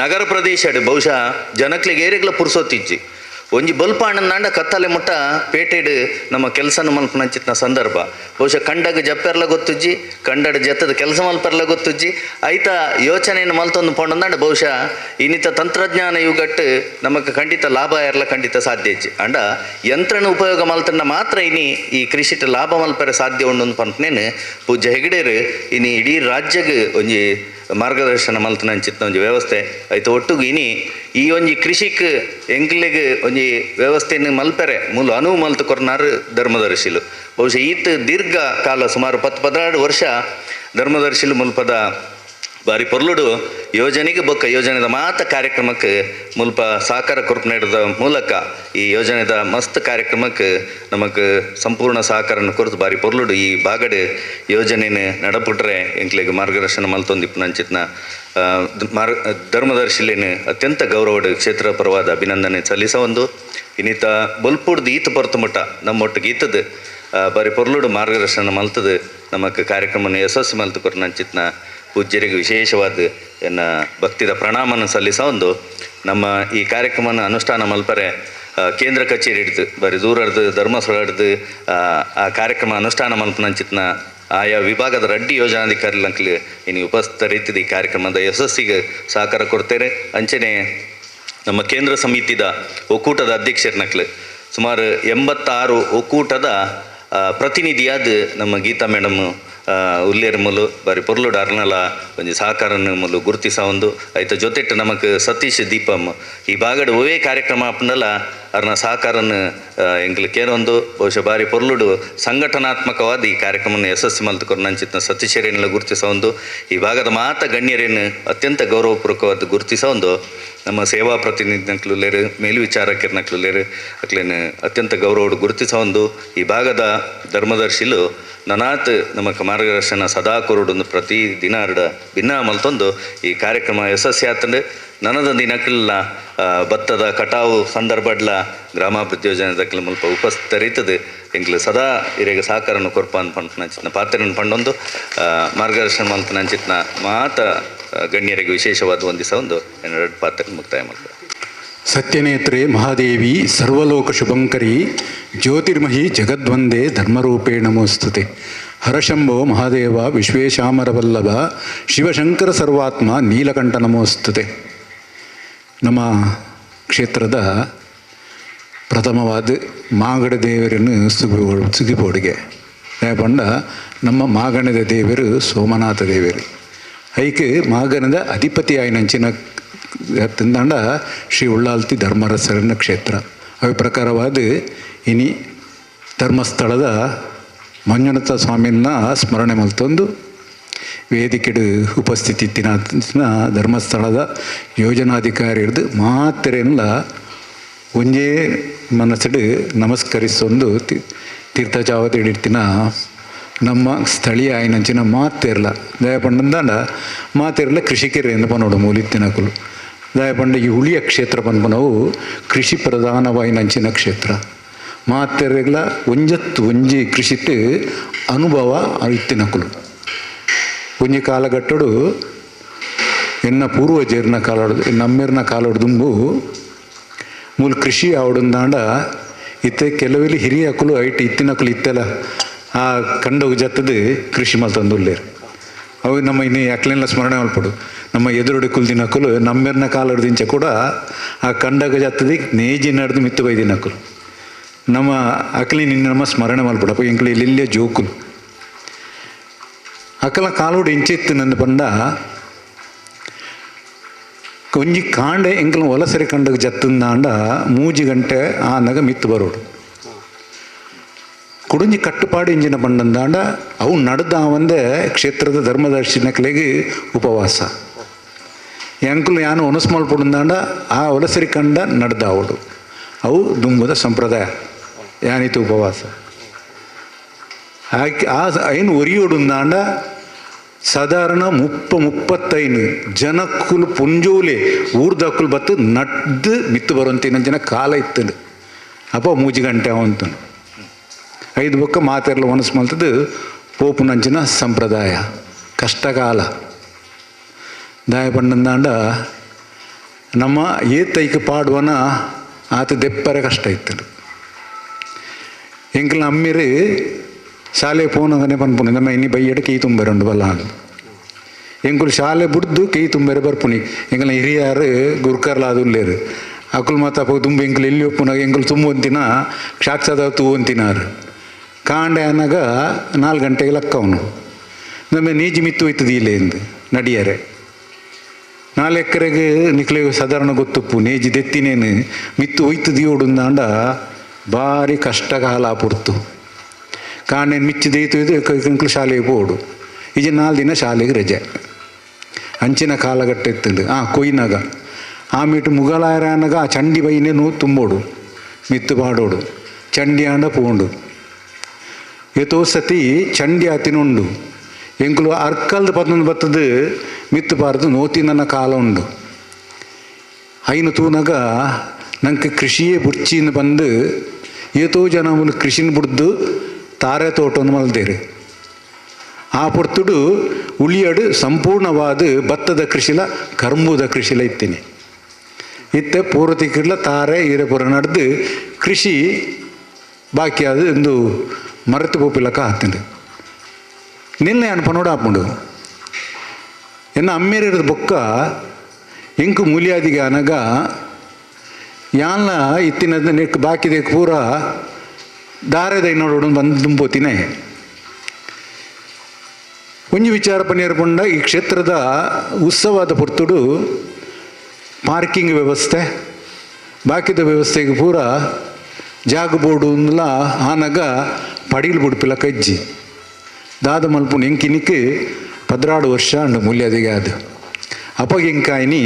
ನಗರ ಪ್ರದೇಶ ಬಹುಶಃ ಜನಕ್ಲಿಗೆ ಏರಿಗ್ಲ ಪುರ್ಸೊತ್ತಿಜ್ಜಿ. ಒಂಜಿ ಬಲ್ಪ ಅಣ್ಣಂದಾಂಡ ಕತ್ತಲೆ ಮುಟ್ಟ ಪೇಟೆಡ್ ನಮ್ಮ ಕೆಲಸನ ಮಲ್ಪನಂಚಿತ್ನ ಸಂದರ್ಭ ಬಹುಶಃ ಕಂಡಗ ಜಪ್ಪೆರ್ಲ ಗೊತ್ತುಜ್ಜಿ, ಕಂಡಡ ಜತ್ತದ ಕೆಲಸ ಮಲ್ಪೆರ್ಲ ಗೊತ್ತುಜ್ಜಿ. ಐತ ಯೋಚನೆಯನ್ನು ಮಲ್ತೊಂದು ಪೋಂಡಂದಾಂಡ ಬಹುಶಃ ಇನ್ನಿತ ತಂತ್ರಜ್ಞಾನ ಯುಗಟ್ಟು ನಮಕ್ ಖಂಡಿತ ಲಾಭ ಎರ್ಲ ಖಂಡಿತ ಸಾಧ್ಯ ಇಜ್ಜಿ. ಅಂಡ ಯಂತ್ರನ ಉಪಯೋಗ ಮಲ್ತಂಡ ಮಾತ್ರ ಇನಿ ಈ ಕೃಷಿಟ್ ಲಾಭ ಮಲ್ಪೆರೆ ಸಾಧ್ಯ ಉಂಡು ಪಂಪನೇನು ಪೂಜ್ಯ ಹೆಗಡೆರು ಇನಿ ಇಡೀ ರಾಜ್ಯಗ್ ಒಂಜಿ ಮಾರ್ಗದರ್ಶನ ಮಲ್ತನಂಚಿತ್ನ ಒಂಜಿ ವ್ಯವಸ್ಥೆ ಆಯ್ತು. ಒಟ್ಟುಗು ಇನಿ ಈ ಒಂಜಿ ಕೃಷಿಕ್ ಎಂಕ್ಲೆಗ್ ಒಂಜಿ ವ್ಯವಸ್ಥೆಯನ್ನು ಮಲ್ಪೆರೆ ಮೂಲ ಅನುವು ಮಲ್ತು ಕೊರ್ನಾರು ಧರ್ಮದರ್ಶಿಲು. ಬಹುಶಃ ಈತ ದೀರ್ಘ ಕಾಲ ಸುಮಾರು 10-12 ವರ್ಷ ಧರ್ಮದರ್ಶಿಲು ಮುಲ್ಪದ ಬಾರಿ ಪೊರ್ಲುಡು ಯೋಜನೆಗೆ ಬೊಕ್ಕ ಯೋಜನೆದ ಮಾತ ಕಾರ್ಯಕ್ರಮಕ್ಕೆ ಮುಲ್ಪ ಸಹಕಾರ ಕೊರ್ಪು ನೀಡೋದ ಮೂಲಕ ಈ ಯೋಜನೆದ ಮಸ್ತ್ ಕಾರ್ಯಕ್ರಮಕ್ಕೆ ನಮಕ್ ಸಂಪೂರ್ಣ ಸಹಕಾರನ ಕೊರತು ಬಾರಿ ಪೊರ್ಲುಡು ಈ ಬಾಗಡೆ ಯೋಜನೆನ ನಡಪುಟ್ರೆ ಎಂಕ್ಲೆಗ್ ಮಾರ್ಗದರ್ಶನ ಮಲ್ತೊಂದು ಇಪ್ಪುನಂಚಿತ್ನ ಧರ್ಮದರ್ಶಿಲೇನು ಅತ್ಯಂತ ಗೌರವಡು ಕ್ಷೇತ್ರ ಪರವಾದ ಅಭಿನಂದನೆ ಸಲ್ಲಿಸ ಒಂದು ಇನ್ನಿತ ಬೊಲ್ಪುಡ್ದು ಈತ ಪೊರ್ತು ಮುಟ್ಟ ನಮ್ಮೊಟ್ಟಿಗೆ ಈತದ ಬಾರಿ ಪೊರ್ಲುಡು ಮಾರ್ಗದರ್ಶನ ಮಲ್ತದು ನಮಕ್ ಕಾರ್ಯಕ್ರಮನ ಯಶಸ್ಸು ಮಲ್ತು ಕೊರ್ನಂಚಿತ್ನ ಪೂಜ್ಯರಿಗೆ ವಿಶೇಷವಾದ ಎನ್ನ ಭಕ್ತಿದ ಪ್ರಣಾಮನ ಸಲ್ಲಿಸ ಒಂದು ನಮ್ಮ ಈ ಕಾರ್ಯಕ್ರಮನ ಅನುಷ್ಠಾನ ಮಲ್ಪರೆ ಕೇಂದ್ರ ಕಚೇರಿ ಹಿಡ್ದು ಬರೀ ದೂರ ಹಿಡ್ದು ಧರ್ಮಸ್ಥಳ ಹಿಡ್ದು ಆ ಕಾರ್ಯಕ್ರಮ ಅನುಷ್ಠಾನ ಮಲ್ಪನಂಚಿತ್ನ ಆಯಾ ವಿಭಾಗದ ರಡ್ಡಿ ಯೋಜನಾಧಿಕಾರಿಲಂಕಲಿ ಇನ್ನು ಉಪಸ್ಥಿತರಿತ್ತಿದ ಈ ಕಾರ್ಯಕ್ರಮದ ಯಶಸ್ಸಿಗೆ ಸಹಕಾರ ಕೊಡ್ತೇನೆ. ಅಂಚನೆ ನಮ್ಮ ಕೇಂದ್ರ ಸಮಿತಿದ ಒಕ್ಕೂಟದ ಅಧ್ಯಕ್ಷರನಕ್ಲು ಸುಮಾರು 86 ಒಕ್ಕೂಟದ ಪ್ರತಿನಿಧಿಯಾದ ನಮ್ಮ ಗೀತಾ ಮೇಡಮ್ ಉಲ್ಲೇರ್ ಮೂಲು ಬಾರಿ ಪೊರ್ಲುಡು ಅರ್ನಲ ಒಂಜಿ ಸಹಕಾರನ ಮೂಲು ಗುರುತಿಸ ಒಂದು ಐತ ಜೊತೆಟ್ಟು ನಮಕ್ ಸತೀಶ್ ದೀಪಮ್ ಈ ಭಾಗಡ್ ಒವೇ ಕಾರ್ಯಕ್ರಮ ಅಪ್ಪನಲ್ಲ ಅರ್ನ ಸಹಕಾರನ ಎಂಕ್ಲು ಕೇರೊಂದು ಬಹುಶಃ ಬಾರಿ ಪೊರ್ಲುಡು ಸಂಘಟನಾತ್ಮಕವಾದ ಈ ಕಾರ್ಯಕ್ರಮನ ಯಶಸ್ಸು ಮಲ್ತುಕೊರ್ನಂಚಿತ್ನ ಸತೀಶರೇನೆಲ್ಲ ಗುರುತಿಸ ಒಂದು ಈ ಭಾಗದ ಮಾತ ಗಣ್ಯರೇನು ಅತ್ಯಂತ ಗೌರವಪೂರ್ವಕವಾದ ಗುರುತಿಸ ಒಂದು ನಮ್ಮ ಸೇವಾ ಪ್ರತಿನಿಧಿನಕ್ಲುಲ್ಲೇರು ಮೇಲ್ವಿಚಾರಕರ್ನಕ್ಲುಲ್ಲೇರು ಅಕ್ಲೇನು ಅತ್ಯಂತ ಗೌರವಡು ಗುರುತಿಸ ಒಂದು ಈ ಭಾಗದ ಧರ್ಮದರ್ಶಿಲು ನನಾತ್ ನಮಕ್ ಮಾರ್ಗದರ್ಶನ ಸದಾ ಕೊರಡೊಂದು ಪ್ರತಿ ದಿನ ಅರಡ ಭಿನ್ನ ಮಲ್ತೊಂದು ಈ ಕಾರ್ಯಕ್ರಮ ಯಶಸ್ವಿ ನನದ ದಿನಕ್ಕೆಲ್ಲ ಭತ್ತದ ಕಟಾವು ಸಂದರ್ಭಡ್ಲ ಗ್ರಾಮಾಭಿವೃದ್ಧಿ ಯೋಜನೆ ಮುಲ್ಪ ಉಪಸ್ಥಿತರಿತದೆ ಎಂಕ್ಲು ಸದಾ ಇರೆಗೆ ಸಹಕಾರನ್ನು ಕೊರ್ಪ ಅನ್ಪಂಚಿತ್ನ ಪಾತ್ರನ ಪಂಡೊಂದು ಮಾರ್ಗದರ್ಶನ ಮಲ್ತನಂಚಿತ್ನ ಮಾತ ಗಣ್ಯರಿಗೆ ವಿಶೇಷವಾದ ಒಂದಿಸ ಒಂದು ಎರಡು ಪಾತ್ರ ಮುಕ್ತಾಯ ಮಾಡ್ತಾರೆ. ಸತ್ಯನೇತ್ರೆ ಮಹಾದೇವಿ ಸರ್ವಲೋಕ ಶುಭಂಕರಿ ಜ್ಯೋತಿರ್ಮಹಿ ಜಗದ್ವಂದೇ ಧರ್ಮರೂಪೇ ನಮೋಸ್ತುತೆ. ಹರಶಂಭೋ ಮಹಾದೇವ ವಿಶ್ವೇಶಾಮರವಲ್ಲಭ ಶಿವಶಂಕರ ಸರ್ವಾತ್ಮ ನೀಲಕಂಠ ನಮೋಸ್ತುತೆ. ನಮ್ಮ ಕ್ಷೇತ್ರದ ಪ್ರಥಮವಾದ ಮಾಗಡ ದೇವರನ್ನು ಸುಗಿಪೋಡಿಗೆ ಪಂಡ ನಮ್ಮ ಮಾಗಣದ ದೇವರು ಸೋಮನಾಥ ದೇವರು ಐಕ್ ಮಾಗಣದ ಅಧಿಪತಿಯಾಯಿನಂಚಿನ ತಿಂದಾಂಡ ಶ್ರೀ ಉಳ್ಳಾಲ್ತಿ ಧರ್ಮರಸರನ ಕ್ಷೇತ್ರ. ಅವು ಪ್ರಕಾರವಾದ ಇನಿ ಧರ್ಮಸ್ಥಳದ ಮಂಜುನಾಥ ಸ್ವಾಮಿನ ಸ್ಮರಣೆ ಮಲ್ತೊಂದು ವೇದಿಕೆಡು ಉಪಸ್ಥಿತಿ ಇತ್ತಿನ ಧರ್ಮಸ್ಥಳದ ಯೋಜನಾಧಿಕಾರಿ ಹಿಡ್ದು ಮಾತ್ರೆಲ್ಲ ಒಂಜೇ ಮನಸ್ಸಿಡು ನಮಸ್ಕರಿಸೊಂದು ತೀರ್ಥಚಾವತಿ ಹಿಡಿತಿನ ನಮ್ಮ ಸ್ಥಳೀಯ ಆಯ್ನಂಚಿನ ಮಾತಿರಲ ದಯಪಂಡಂದಾಂಡ ಮಾತಿರಲ ಕೃಷಿಕರು ಎಂದು ಪನೋಡು ಮೂಲಿತ್ತಿನಕುಲು ದಯಪಂಡ ಈ ಹುಳಿಯ ಕ್ಷೇತ್ರ ಪನ್ಪನವು ಕೃಷಿ ಪ್ರಧಾನವಾಯಿನಂಚಿನ ಕ್ಷೇತ್ರ ಮಾತೆರೆಗ್ಲ ಒಂಜತ್ತು ಒಂಜಿ ಕೃಷಿಟ್ ಅನುಭವ ಇತ್ತಿನಕುಲು. ಒಂಜಿ ಕಾಲಘಟ್ಟಡು ಎನ್ನ ಪೂರ್ವಜರ್ನ ಕಾಲೋಡು ನಮ್ಮೆರ್ನ ಕಾಲೋಡು ದುಂಬು ಮೂಲ ಕೃಷಿ ಆವಡುಂದಾಂಡ ಇತ್ತೆ ಕೆಲವೆಲ್ಲಿ ಹಿರಿಯಕುಲು ಐಟ್ ಇತ್ತಿನಕುಲು ಇತ್ತೆಲ್ಲ ಆ ಕಂಡೋಗು ಜತ್ತದು ಕೃಷಿ ಮಲ್ತೊಂದುಲ್ಲೇರು. ಅವು ನಮ್ಮ ಇನ್ನು ಯಾಕ್ಲೆಲ್ಲ ಸ್ಮರಣೆ ಮಲ್ಪಡು ನಮ್ಮ ಎದುರುಡೆ ಕುಲ್ದಿನಕುಲು ನಮ್ಮೆರ್ನ ಕಾಲಡ್ದಿಂಚ ಕೂಡ ಆ ಕಂಡಗ ಜತ್ತದಿ ನೇಜಿ ನಡೆದು ಮಿತ್ತು ಬೈದಿನಕುಲು ನಮ್ಮ ಅಕ್ಲಿ ನಿನ್ನ ನಮ್ಮ ಸ್ಮರಣೆ ಮಲ್ಪಡು ಅಪ್ಪ ಎಂಕ್ಲು ಇಲ್ಲಿಲ್ಲೇ ಜೋಕುಲು ಅಕಲ ಕಾಲೋಡು ಇಂಚಿತ್ತು ನನ್ನ ಪಂಡ ಒಂಜಿ ಕಾಂಡೆ ಎಂಕಲ ಒಲಸರಿ ಕಂಡಗ ಜತ್ತಂದಾಂಡ ಮೂಜಿ ಗಂಟೆ ಆನಗ ಮಿತ್ತು ಬರೋಡು ಕುಡುಂಜಿ ಕಟ್ಟುಪಾಡು ಇಂಜಿನ ಪಂಡಂದಾಂಡ ಅವು ನಡೆದ ಒಂದೇ ಕ್ಷೇತ್ರದ ಧರ್ಮದರ್ಶನಕ್ಲೆಗೆ ಉಪವಾಸ ಎಂಕುಲು ಯಾನು ಒನಸ್ ಮಲ್ಪುಡುಂದಾಂಡ ಆ ಒಲಸರಿ ಕಂಡ ನಡೆದಾವಡು ಅವು ದುಂಬುದ ಸಂಪ್ರದಾಯ ಯಾನಿತು ಉಪವಾಸ ಆ ಐನು ಒರಿಯೋಡುಂದಾಂಡ ಸಾಧಾರಣ 30-35 ಜನಕ್ಕುಲು ಪುಂಜೋಲೆ ಊರ್ದಕ್ಕುಲು ಬತ್ತು ನಡ್ದು ಮಿತ್ತು ಬರುವಂತಿನ ಜನ ಕಾಲ ಇತ್ತು ಅಪ್ಪ ಮೂಜಿ ಗಂಟೆ ಅವಂತನು 5 ಬೊಕ್ಕ ಮಾತೆರ್ಲ ಒನಸ್ ಮಲ್ತದ್ದು ಪೋಪುನಂಚಿನ ಸಂಪ್ರದಾಯ ಕಷ್ಟಕಾಲ ದಾಯ ಪಂಡಂದಾಂಡ ನಮ್ಮ ಏತೈಕ ಪಾಡುವನ ಆತ ದೆಪ್ಪರೆ ಕಷ್ಟ ಇತ್ತು ಎಂಕಲ್ನ ಅಮ್ಮಿರು ಶಾಲೆ ಪೋನಗನೆ ಪನ್ಪುನಿ ನಮ್ಮ ಇನ್ನಿ ಬೈಯಡ ಕೈ ತುಂಬೆರುಂಡು ಬಲ್ಲ ಎಂಕುಲು ಶಾಲೆ ಬುಡ್ದು ಕೈ ತುಂಬೆರೆ ಬರ್ಪುನಿ ಎಂಕಲ್ನ ಹಿರಿಯಾರು ಗುರ್ಕರ್ಲಾದುಲ್ಲೇರು ಅಕುಲು ಮಾತ ಅಪ್ಪ ತುಂಬ ಎಂಕುಲು ಎಲ್ಲಿ ಒಪ್ಪುನಾಗ ಎಂಕುಲು ತುಂಬುವಂತಿನ ಸಾಕ್ಷಾತ್ ತೂವಂತಿನಾರು ಕಾಂಡೆ ಅನ್ನಾಗ 4 ಗಂಟೆಗೆ ಲಕ್ಕವನು ನಮ್ಮ ನೀಜಿ ಮಿತ್ತು ಹೋಯ್ತದ ಇಲ್ಲೇ ಎಂದು ನಡಿಯರೆ 4 ಎಕರೆಗೆ ನಿಕ್ಲೆ ಸಾಧಾರಣ ಗೊತ್ತುಪ್ಪು ನೇಜಿ ದೆತ್ತಿನೇನು ಮಿತ್ತು ಹೋಯ್ತದಿಯೋಡುಂದಾಂಡ ಭಾರಿ ಕಷ್ಟಕಾಲ ಪುರ್ತು ಕಾಂಡೆ ಮಿಚ್ಚಿ ದೇಯ್ತು ಇದು ಎಂಕುಲು ಶಾಲೆಗೆ ಪೋಡು ಈಜೆ 4 ದಿನ ಶಾಲೆಗೆ ರಜೆ ಅಂಚಿನ ಕಾಲಘಟ್ಟ ಇತ್ತಂದು ಕೊಯ್ನಾಗ ಆಮೇಟು ಮುಗಲಾಯರ ಅನ್ನಾಗ ಆ ಚಂಡಿ ಬೈನೇ ನೂ ತುಂಬೋಡು ಮಿತ್ತು ಪಾಡೋಡು ಚಂಡಿ ಆಂಡ ಪೋಂಡು ಏತೋ ಸತಿ ಚಂಡಿ ಆತಿನುಂಡು ಎಂಕುಲು ಅರ್ಕಲ್ದು ಪತ್ತೊಂದು ಬತ್ತದು ಮಿತ್ತು ಪಾರದು ನೋತಿನ ಕಾಲ ಉಂಡು ಐನು ತೂನಾಗ ನಂಗೆ ಕೃಷಿಯೇ ಬುಡ್ಚಿನ ಬಂದು ಏತೋ ಜನ ಕೃಷಿನ ಬುಡ್ದು ತಾರೆ ತೋಟವನ್ನು ಮಲ್ದೇರು ಆ ಪೊರ್ತುಡು ಉಳಿಯಡು ಸಂಪೂರ್ಣವಾದ ಭತ್ತದ ಕೃಷಿಲ ಕರ್ಮುದ ಕೃಷಿಲ ಇತ್ತೀನಿ ಇತ್ತೆ ಪೂರ್ವತಿಕ್ಕಿರ್ಲ ತಾರೆ ಈರೆಪುರ ನಡೆದು ಕೃಷಿ ಬಾಕಿ ಅದು ಒಂದು ಮರೆತು ಪೋಪಿಲಕ್ಕ ಹಾಕ್ತಂಡು ನಿನ್ನೆ ಅನ್ಪ ನೋಡು ಹಾಪುಂಡು ಎನ್ನ ಅಮ್ಮೇರಿರದ ಬೊಕ್ಕ ಎಂಕು ಮೂಲಿಯಾದಿಗೆ ಅನಗ ಯಾನ್ಲ ಇತ್ತಿನ ನೆಕ್ ಬಾಕಿದೆ ಪೂರ ದಾರೆದ ನೋಡೋಡು ಬಂದು ತುಂಬೋತಿನೇ ಒಂಜಿ ವಿಚಾರ ಪನ್ನೀರ್ ಪಂಡ ಈ ಕ್ಷೇತ್ರದ ಉತ್ಸವದ ಪೊರ್ತುಡು ಪಾರ್ಕಿಂಗ್ ವ್ಯವಸ್ಥೆ ಬಾಕಿದ ವ್ಯವಸ್ಥೆಗೆ ಪೂರ ಜಾಗ ಬೋರ್ಡು ಅಂದ್ಲ ಆನಗ ಪಡೀಲ್ ಬುಡ್ಪಿಲ ಕಜ್ಜಿ ದಾದ ಮಲ್ಪುನ ಎಂಕಿನಿಕ್ 12 ವರ್ಷ ಅಂಡು ಮೂಲ್ಯದಿಗೆ ಅದು ಅಪಗೆಂಕಾಯಿನಿ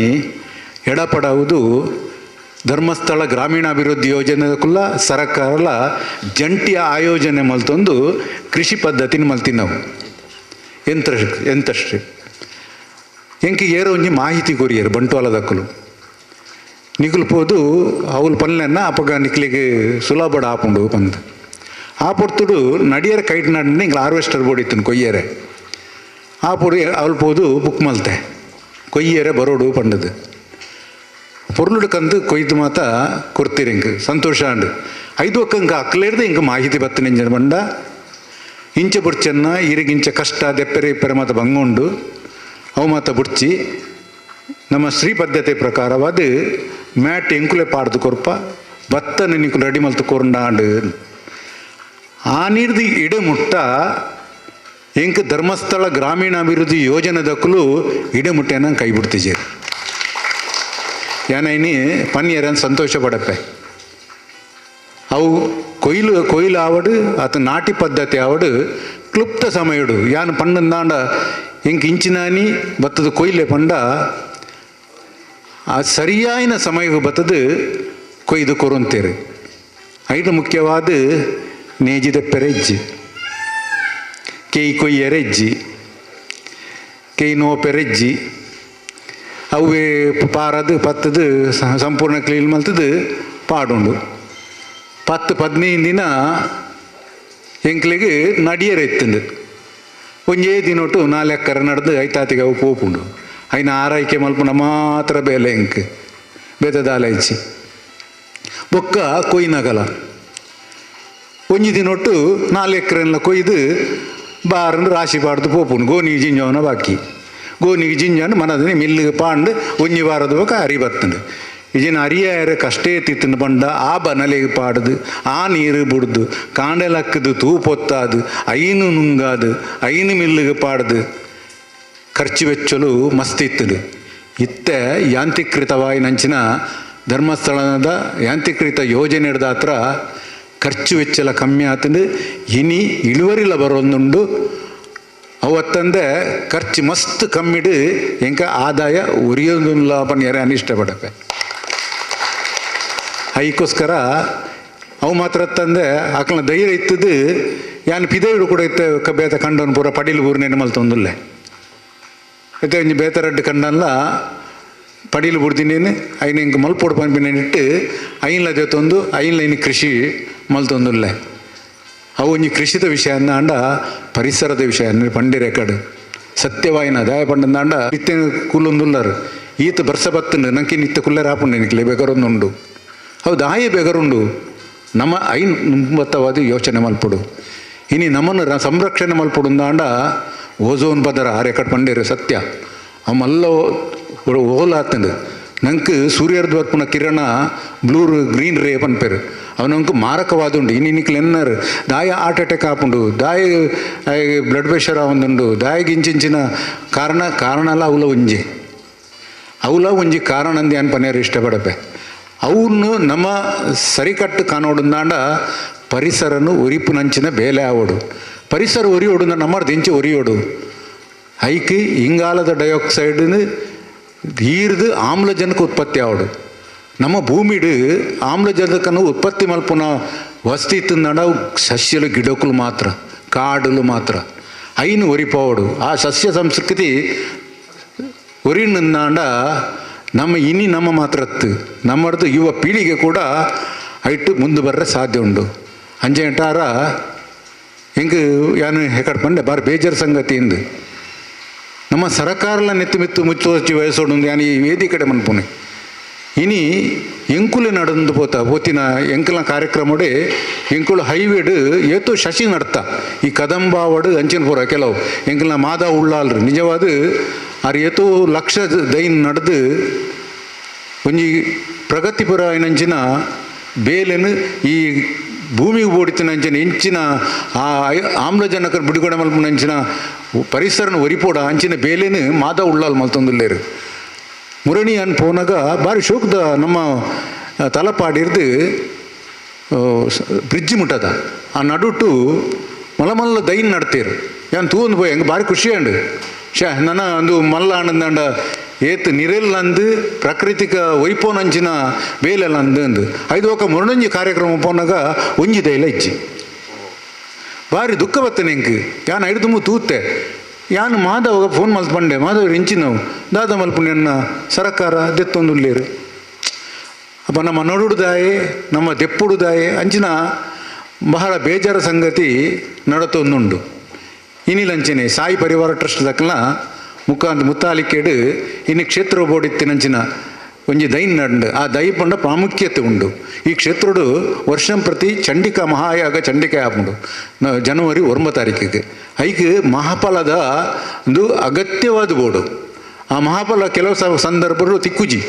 ಎಡಪಡವುದು ಧರ್ಮಸ್ಥಳ ಗ್ರಾಮೀಣಾಭಿವೃದ್ಧಿ ಯೋಜನೆಕುಲ್ಲ ಸರಕಾರಲ ಜಂಟಿಯ ಆಯೋಜನೆ ಮಲ್ತೊಂದು ಕೃಷಿ ಪದ್ಧತಿನ ಮಲ್ತಿ ನಾವು ಎಂತ್ರ ಎಂತಷ್ಟೇ ಎಂಕಿ ಏರೋ ಒಂಜಿ ಮಾಹಿತಿ ಕೊರಿಯರು ಬಂಟ್ವಾಲದಕ್ಕಲು ನಿಕುಲು ಪೋದು ಅವ್ಲು ಪಲ್ಲೆನ್ನ ಅಪಗ ನಿಕ್ಲಿಗೆ ಸುಲಭಡ ಆಪುಂಡು ಪಂದ್ ಆ ಪೊರ್ತುಡು ನಡಿಯರ ಕೈಟ್ ನಡಿ ಇಂಗ್ಲ ಹಾರ್ವೆಸ್ಟರ್ ಬೋರ್ಡ್ ಇತ್ತು ಕೊಯ್ಯರೆ ಆ ಪೊಡಿ ಅವಳು ಪೋದು ಬುಕ್ ಮಲ್ತೆ ಕೊಯ್ಯರೆ ಬರೋಡು ಪಂಡದು ಪೊರ್ಲುಡು ಕಂದು ಕೊಯ್ದು ಮಾತ ಕೊಡ್ತೀರಿ ಇಂಕ್ ಸಂತೋಷ ಅಂಡು 5 ಒಕ್ಕಂಕ ಅಕ್ಲೇರ್ದು ಇಂಕ ಮಾಹಿತಿ ಬತ್ತನೆಂಜನ ಬಂಡ ಇಂಚ ಬುಡ್ಚನ್ನ ಇರಿಗಿಂಚ ಕಷ್ಟ ದೆಪ್ಪರೆ ಇಪ್ಪರೆ ಮಾತ ಬಂಗುಂಡು ಅವು ಮಾತ ಬುಡ್ಚಿ ನಮ್ಮ ಶ್ರೀ ಪದ್ಧತಿ ಪ್ರಕಾರವಾದ ಮ್ಯಾಟ್ ಎಂಕುಲೆ ಪಾಡ್ದು ಕೊರ್ಪ ಭತ್ತನ ನಿಂಕು ರೆಡಿ ಮಲ್ತು ಕೊರಂಡಾಂಡು ಆ ನೀರ್ದು ಇಡೆಮುಟ್ಟ ಎಂಕ್ ಧರ್ಮಸ್ಥಳ ಗ್ರಾಮೀಣಾಭಿವೃದ್ಧಿ ಯೋಜನೆದಕ್ಕಲು ಇಡೆಮುಟ್ಟೆನ ಕೈ ಬಿಡ್ತಿಜೇರು ಯಾನೈನಿ ಪನ್ನಿಯರನ್ ಸಂತೋಷ ಪಡಪ್ಪೆ ಅವು ಕೊಯ್ಲು ಕೊಯ್ಲು ಆವಡು ಆತ ನಾಟಿ ಪದ್ಧತಿ ಆವಡು ಕ್ಲುಪ್ತ ಸಮಯಡು ಯಾನು ಪಂಡಂದಾಂಡ ಎಂಕ್ ಇಂಚಿನಾನಿ ಬತ್ತದ ಕೊಯ್ಲೆ ಪಂಡ ಆ ಸರಿಯಾಯಿನ ಸಮಯಕ್ಕೆ ಬತ್ತದು ಕೊಯ್ದು ಕೊರಂತೇರು ಐದು ಮುಖ್ಯವಾದ ನೇಜಿದ ಪೆರೆಜ್ಜಿ ಕೇಯಿ ಕೊಯ್ಯರೆಜ್ಜಿ ಕೇಯಿ ನೋ ಪೆರೆಜ್ಜಿ ಅವೇ ಪಾರದು ಪತ್ತದು ಸಂಪೂರ್ಣ ಕ್ಲೀನ್ ಮಲ್ತದು ಪಾಡುಂಡು 10-15 ದಿನ ಎಂಕ್ಲಿಗೆ ನಡಿಯರ ಇತ್ತಂದು ಒಂಜೇ ದಿನೊಟ್ಟು 4 ಎಕ್ಕರೆ ನಡೆದು ಐತಾತಿಗೆ ಅವು ಪೋಪುಂಡು ಐನ ಆರೈಕೆ ಮಲ್ಪುನ ಮಾತ್ರ ಬೇಲೆ ಎಂಕ್ ಬೇತದಾಲ ಇಜ್ಜಿ ಬೊಕ್ಕ ಕೊಯ್ನಗಲ ಒಂಜಿ ದಿನೊಟ್ಟು 4 ಎಕರೆಲ್ಲ ಕೊಯ್ದು ಬಾರಂದು ರಾಶಿ ಪಾಡ್ದು ಪೋಪುಂಡು ಗೋನಿಗೆ ಜಿಂಜವನ ಬಾಕಿ ಗೋನಿಗೆ ಜಿಂಜಾಂಡು ಮನದನೆ ಮಿಲ್ಲಿಗೆ ಪಾಂಡು ಒಂಜಿ ವಾರದ ಬೊಕ ಅರಿ ಬತ್ತುಂಡು ಇಜಿನ ಅರಿಯಾಯರ ಕಷ್ಟೇ ತಿತ್ತುಂಡು ಪಂಡ ಆ ಬನಲೆಗೆ ಪಾಡ್ದು ಆ ನೀರು ಬುಡ್ದು ಕಾಂಡೆಲಕ್ಕದು ತೂ ಪೊತ್ತಾದು ಐನು ನುಂಗಾದು ಐನು ಮಿಲ್ಲಿಗೆ ಪಾಡ್ದು ಖರ್ಚು ವೆಚ್ಚಲು ಮಸ್ತ್ ಇತ್ತುಂಡು. ಇತ್ತೆ ಯಾಂತ್ರೀಕೃತವಾಗಿ ನಂಚಿನ ಧರ್ಮಸ್ಥಳದ ಯಾಂತ್ರೀಕೃತ ಯೋಜನೆ ಹಿಡ್ದ ಹತ್ರ ಖರ್ಚು ವೆಚ್ಚಲ ಕಮ್ಮಿ ಆತಂದು ಇನಿ ಇಳುವರಿಲ ಬರೋದುಂಡು. ಅವತ್ತಂದೆ ಖರ್ಚು ಮಸ್ತ್ ಕಮ್ಮಿಡು ಎಂಕ ಆದಾಯ ಉರಿಯೋದಿಲ್ಲ ಪನ್ಯರೆ ಅನಿಷ್ಟಪಡಪೆ. ಅದಕ್ಕೋಸ್ಕರ ಅವು ಮಾತ್ರ ತಂದೆ ಆಕಳ ಧೈರ್ಯ ಇತ್ತದು ಯಾನ್ ಪಿದೈಡು ಕೂಡ ಇತ್ತ ಬೇತ ಕಂಡವನು ಪೂರ ಪಡಿಲು ಬೂರ್ನೇನು ಮಲ್ತೊಂದುಲ್ಲೆ ಇತ್ತೆ ಒಂಜಿ ಬೇತರಡ್ಡು ಕಂಡಲ್ಲ ಪಡಿಲು ಬುಡ್ದಿನೇನು ಐನ ಇಂಕ್ ಮಲ್ಪೊಡು ಪನ್ಪಿನ ಇಟ್ಟು ಐನ್ಲ ಜೊತೊಂದು ಐನ್ಲ ಇನ್ನು ಕೃಷಿ ಮಲ್ತೊಂದುಲ್ಲೆ. ಅವು ಒಂಜಿ ಕೃಷಿದ ವಿಷಯ ಅಂದಾಂಡ ಪರಿಸರದ ವಿಷಯ ಅಂದ್ರೆ ಪಂಡಿರೆ ಕಡು ಸತ್ಯವಾಯಿನ ದಾಯ ಪಂಡಂದಾಂಡ ಇತ್ತೆ ಕೂಲೊಂದುಲ್ಲರು ಈತ ಬರ್ಸ ಬತ್ತುಂಡು ನಂಗೆ ನಿತ್ಯ ಕುಲ್ಲರ ಆಪುಂಡು ನಿಕ್ಲೆ ಬೇಗರೊಂದುಂಡು. ಹೌದು ಆಯೆ ಬೇಗರುಂಡು ನಮ್ಮ ಐನ್ ಮುಂಬತ್ತವಾದ ಯೋಚನೆ ಮಲ್ಪೊಡು. ಇನಿ ನಮ್ಮನ್ನು ಸಂರಕ್ಷಣೆ ಮಲ್ಪೊಡುಂದಾಂಡ ಓಝೋನ್ ಪದರ ಆರೆ ಕಟ್ ಪಂಡೇರು ಸತ್ಯ ಅವು ಮಲ್ಲ ಓಲಾತಂಡು ನಂಗೆ ಸೂರ್ಯರ್ದ ಬರ್ಪುನ ಕಿರಣ ಬ್ಲೂರ್ ಗ್ರೀನ್ ರೇ ಪನ್ಪೇರು ಅವು ನಂಗೆ ಮಾರಕವಾದುಂಡು. ಇನಿ ನಿಕ್ಲು ಎನ್ನರು ದಾಯ ಹಾರ್ಟ್ ಅಟ್ಯಾಕ್ ಆಪುಂಡು, ದಾಯ ಬ್ಲಡ್ ಪ್ರೆಷರ್ ಆವೊಂದುಂಡು, ದಾಯಿಗೆ ಇಂಚಿಂಚಿನ ಕಾರಣ ಕಾರಣಲ ಅವಲ ಒಂಜಿ ಅವಲ ಒಂಜಿ ಕಾರಣ ಅಂದು ಏನು ಪನ್ನೇರು ಇಷ್ಟಪಡಪೆ. ಅವನ್ನು ನಮ್ಮ ಸರಿಕಟ್ಟು ಕಾಣೋಡುಂದಾಂಡ ಪರಿಸರನು ಒರಿಪುನಂಚಿನ ಬೇಲೆ ಆವಡು. ಪರಿಸರ ಒರಿಯೋಡು ನಮ್ಮ ದಿಂಚೆ ಒರಿಯೋಡು ಐಕ್ ಇಂಗಾಲದ ಡೈಆಕ್ಸೈಡ್ನು ಹೀರ್ದು ಆಮ್ಲಜನಕ ಉತ್ಪತ್ತಿ ಆವಡು. ನಮ್ಮ ಭೂಮಿಡು ಆಮ್ಲಜನಕನು ಉತ್ಪತ್ತಿ ಮಲ್ಪುನ ವಸ್ತು ಇತ್ತಂದಾಂಡ ಸಸ್ಯಲು ಗಿಡಕ್ಕಲು ಮಾತ್ರ ಕಾಡುಲು ಮಾತ್ರ ಐನು ಒರಿಪೋವಡು. ಆ ಸಸ್ಯ ಸಂಸ್ಕೃತಿ ಒರಿನಂದಾಂಡ ನಮ್ಮ ಇನಿ ನಮ್ಮ ಮಾತ್ರತ್ತು ನಮ್ಮದು ಯುವ ಪೀಳಿಗೆ ಕೂಡ ಐಟು ಮುಂದೆ ಬರ್ರೆ ಸಾಧ್ಯ ಉಂಡು. ಅಂಜೆಂಟಾರ ಹಿಂಗೆ ಯಾನು ಹೆಕಡ್ ಪಂಡೆ ಬಾರಿ ಬೇಜಾರು ಸಂಗತಿ ಇಂದು ನಮ್ಮ ಸರಕಾರಲ ನೆತ್ತಿ ಮಿತ್ತು ಮುಚ್ಚೋಚಿ ವಯಸ್ಸೋಡು ಯಾನು ಈ ವೇದಿಕೆ ಮನ್ಪುನೆ. ಇನಿ ಎಂಕುಲೆ ನಡೆದು ಪೋತ ಪೋತಿನ ಎಂಕುಲ ಕಾರ್ಯಕ್ರಮಡೆ ಎಂಕುಲು ಹೈವೇಡು ಏತೋ ಶಶಿ ನಡ್ತ ಈ ಕದಂಬಾವಡು ಅಂಚಿನ ಪೂರ ಕೆಲವು ಎಂಕುಲ ಮಾದ ಉಳ್ಳಾಲ್ರು ನಿಜವಾದ ಆರು ಏತೋ ಲಕ್ಷ ದೈನ್ ನಡೆದು ಒಂಜಿ ಪ್ರಗತಿಪರ ಏನಂಚಿನ ಬೇಲೆನು ಈ ಭೂಮಿಗೆ ಬೋಡಿತಿನ ಅಂಚಿನ ಇಂಚಿನ ಆ ಆಮ್ಲಜನಕ ಬಿಡುಗಡೆ ಮಲ್ಪುನ ಅಂಚಿನ ಪರಿಸರನ ಒರಿಪೋಡ ಅಂಚಿನ ಬೇಲೆನು ಮಾದ ಉಳ್ಳಾಲ್ ಮಲ್ತೊಂದುಲ್ಲೇರು. ಮುರಣಿ ಅನ್ ಪೋನಾಗ ಭಾರಿ ಶೋಕದ ನಮ್ಮ ತಲಪಾಡಿರ್ದು ಬ್ರಿಡ್ಜ್ ಮುಟ್ಟದ ಆ ನಡುಟು ಮಲ್ಲ ಮಲ್ಲ ದೈನ್ ನಡ್ತೀರು. ಯಾನ್ ತೂಂದು ಪೋಯ್ ಹೆಂಗೆ ಭಾರಿ ಖುಷಿ ಅಂಡು ಶಾ ನನ್ನ ಒಂದು ಮಲ್ಲ ಆನಂದಾಂಡ ಏತ್ ನಿರೆಲ್ ಅಂದು ಪ್ರಾಕೃತಿಕ ಒಯ್ಪೋನಂಚಿನ ಬೇಲೆಲ್ಲ ಅಂದು ಅಂದು ಐದು ಒಕ್ಕ ಮುರಣಂಜಿ ಕಾರ್ಯಕ್ರಮ ಪೋನಾಗ ಒಂಜಿ ದೈಲ ಇಚ್ಚಿ ಭಾರಿ ದುಃಖ ಬತ್ತನೆ ಎಂಕ್ ಯಾನ್ ಐದು ತುಂಬ ತೂತೆ ಯಾನು ಮಾಧವ ಫೋನ್ ಮಲ್ತ್ ಪಂಡೆ ಮಾಧವ ಇಂಚಿನವು ದಾದ ಮಲ್ಪುಣ್ಯನ್ನ ಸರಕಾರ ದೆತ್ತೊಂದುಲ್ಲೇರು. ಅಪ್ಪ ನಮ್ಮ ನಡುಡುದಾಯೆ ನಮ್ಮ ದೆಪ್ಪುಡುದಾಯೆ ಅಂಚಿನ ಬಹಳ ಬೇಜಾರ ಸಂಗತಿ ನಡತೊಂದುಂಡು. ಇನಿಲಂಚನೆ ಸಾಯಿ ಪರಿವಾರ ಟ್ರಸ್ಟ್ ದಕ್ಕಲ ಮುಖಾಂತ ಮುತ್ತಾಲಿಕೇಡು ಇನ್ನು ಕ್ಷೇತ್ರ ಬೋಡಿತ್ತಿನಂಚಿನ ಒಂಜಿ ದೈನ್ ನಡು ಆ ದೈ ಪಂಡ ಪ್ರಾಮುಖ್ಯತೆ ಉಂಡು. ಈ ಕ್ಷೇತ್ರಡು ವರ್ಷಂ ಪ್ರತಿ ಚಂಡಿಕಾ ಮಹಾಯಾಗ ಚಂಡಿಕಾ ಆಪುಂಡು ಜನವರಿ 9 ತಾರೀಕಿಗೆ. ಐಕ್ ಮಹಾಫಲದ ಒಂದು ಅಗತ್ಯವಾದ ಬೋರ್ಡು. ಆ ಮಹಾಫಲ ಕೆಲವು ಸಂದರ್ಭಗಳು ತಿಕ್ಕುಜಿ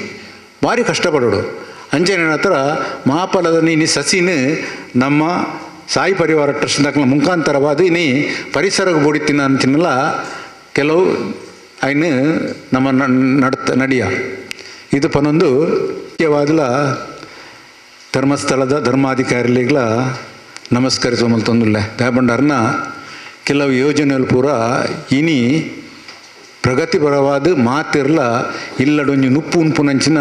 ಭಾರಿ ಕಷ್ಟಪಡೋಡು. ಅಂಚನೆ ಹತ್ರ ಮಹಾಫಲದ ನೀನು ಸಸಿನ ನಮ್ಮ ಸಾಯಿ ಪರಿವಾರ ಟ್ರಸ್ಟ್ ದಾಖಲ ಮುಖಾಂತರವಾದ ಇನಿ ಪರಿಸರಕ್ಕೆ ಬೋಡಿತ್ತಿನ ಅಂತಿನಲ್ಲ ಕೆಲವು ಐನು ನಮ್ಮ ನಡ್ತ ನಡಿಯ ಇದು ಪನೊಂದು ಮುಖ್ಯವಾದಲ ಧರ್ಮಸ್ಥಳದ ಧರ್ಮಾಧಿಕಾರಿಗಳ ನಮಸ್ಕರಿಸುವ ಮಲ್ತೊಂದುಲ್ಲೆ. ದಯಾಭಂಡಾರನ ಕೆಲವು ಯೋಜನೆಗಳು ಪೂರ ಇನಿ ಪ್ರಗತಿಪರವಾದ ಮಾತಿರ್ಲ ಇಲ್ಲಡೊಂಜಿ ನುಪ್ಪು ಉನ್ಪುನಂಚಿನ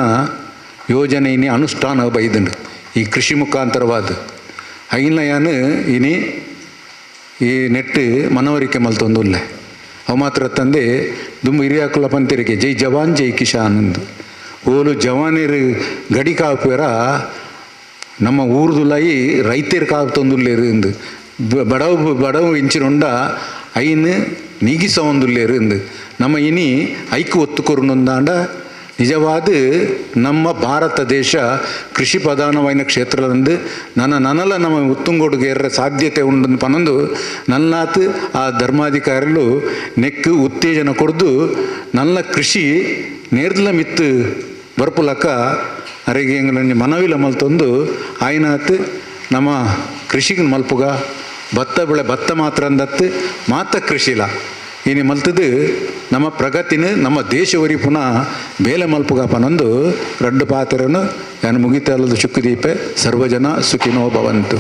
ಯೋಜನೆ ಇನಿ ಅನುಷ್ಠಾನ ಬೈದುಂಡು ಈ ಕೃಷಿ ಮುಖಾಂತರವಾದ ಐನ ಯಾನು ಇನಿ ಈ ನೆಟ್ಟು ಮನವರಿಕೆ ಮಲ್ತೊಂದುಲ್ಲೆ. ಅವು ಮಾತ್ರ ತಂದೆ ದುಂಬು ಹಿರಿಯಾಕುಲ ಪಂತಿರಿಗೆ ಜೈ ಜವಾನ್ ಜೈ ಕಿಶಾನ್ ಅಂದು ಓಲು ಜವಾನಿರು ಗಡಿ ಕಾಪುವೆರ ನಮ್ಮ ಊರ್ದುಲೈ ರೈತರು ಕಾಪುತೊಂದುಲ್ಲೇರು ಇಂದು ಬಡವು ಬಡವು ಇಂಚಿನುಂಡ ಐನು ನೀಗಿಸವೊಂದುಲ್ಲೇರು ಇಂದು ನಮ್ಮ ಇನಿ ಐಕು ಒತ್ತು ಕೊರುಂದಾಂಡ ನಿಜವಾದ ನಮ್ಮ ಭಾರತ ದೇಶ ಕೃಷಿ ಪ್ರಧಾನವಾದ ಕ್ಷೇತ್ರದಂದು ನನ್ನ ನನಲ ನಮ್ಮ ಉತ್ತುಂಗೋಡುಗೇರ ಸಾಧ್ಯತೆ ಉಂಡು ಪನೊಂದು ನಲ್ಲಾತ್ ಆ ಧರ್ಮಾಧಿಕಾರಿಗಳು ನೆಕ್ಕು ಉತ್ತೇಜನ ಕೊಡ್ದು ನನ್ನ ಕೃಷಿ ನೇರ್ಲ ಮಿತ್ತು ಬರ್ಪುಲಕ ಅರೆಗೆ ಎಂಗ್ಲೊಂಜಿ ಮನವಿಲ ಮಲ್ತೊಂದು ಆಯ್ನಾತ್ ನಮ್ಮ ಕೃಷಿಗೆ ಮಲ್ಪುಗ ಭತ್ತ ಬೆಳೆ ಭತ್ತ ಮಾತ್ರ ಅಂದತ್ತು ಮಾತ ಕೃಷಿಲ ಇನಿ ಮಲ್ತದು ನಮ್ಮ ಪ್ರಗತಿನ ನಮ್ಮ ದೇಶವರಿ ಪುನಃ ಬೇಲೆ ಮಲ್ಪುಗ ಪನೊಂದು ರಡ್ಡು ಪಾತ್ರನು ಯಾನು ಮುಗಿತಲ್ಲದ ಚುಕ್ಕುದೀಪೆ ಸರ್ವಜನ ಸುಖಿನೋ ಭವಂತು.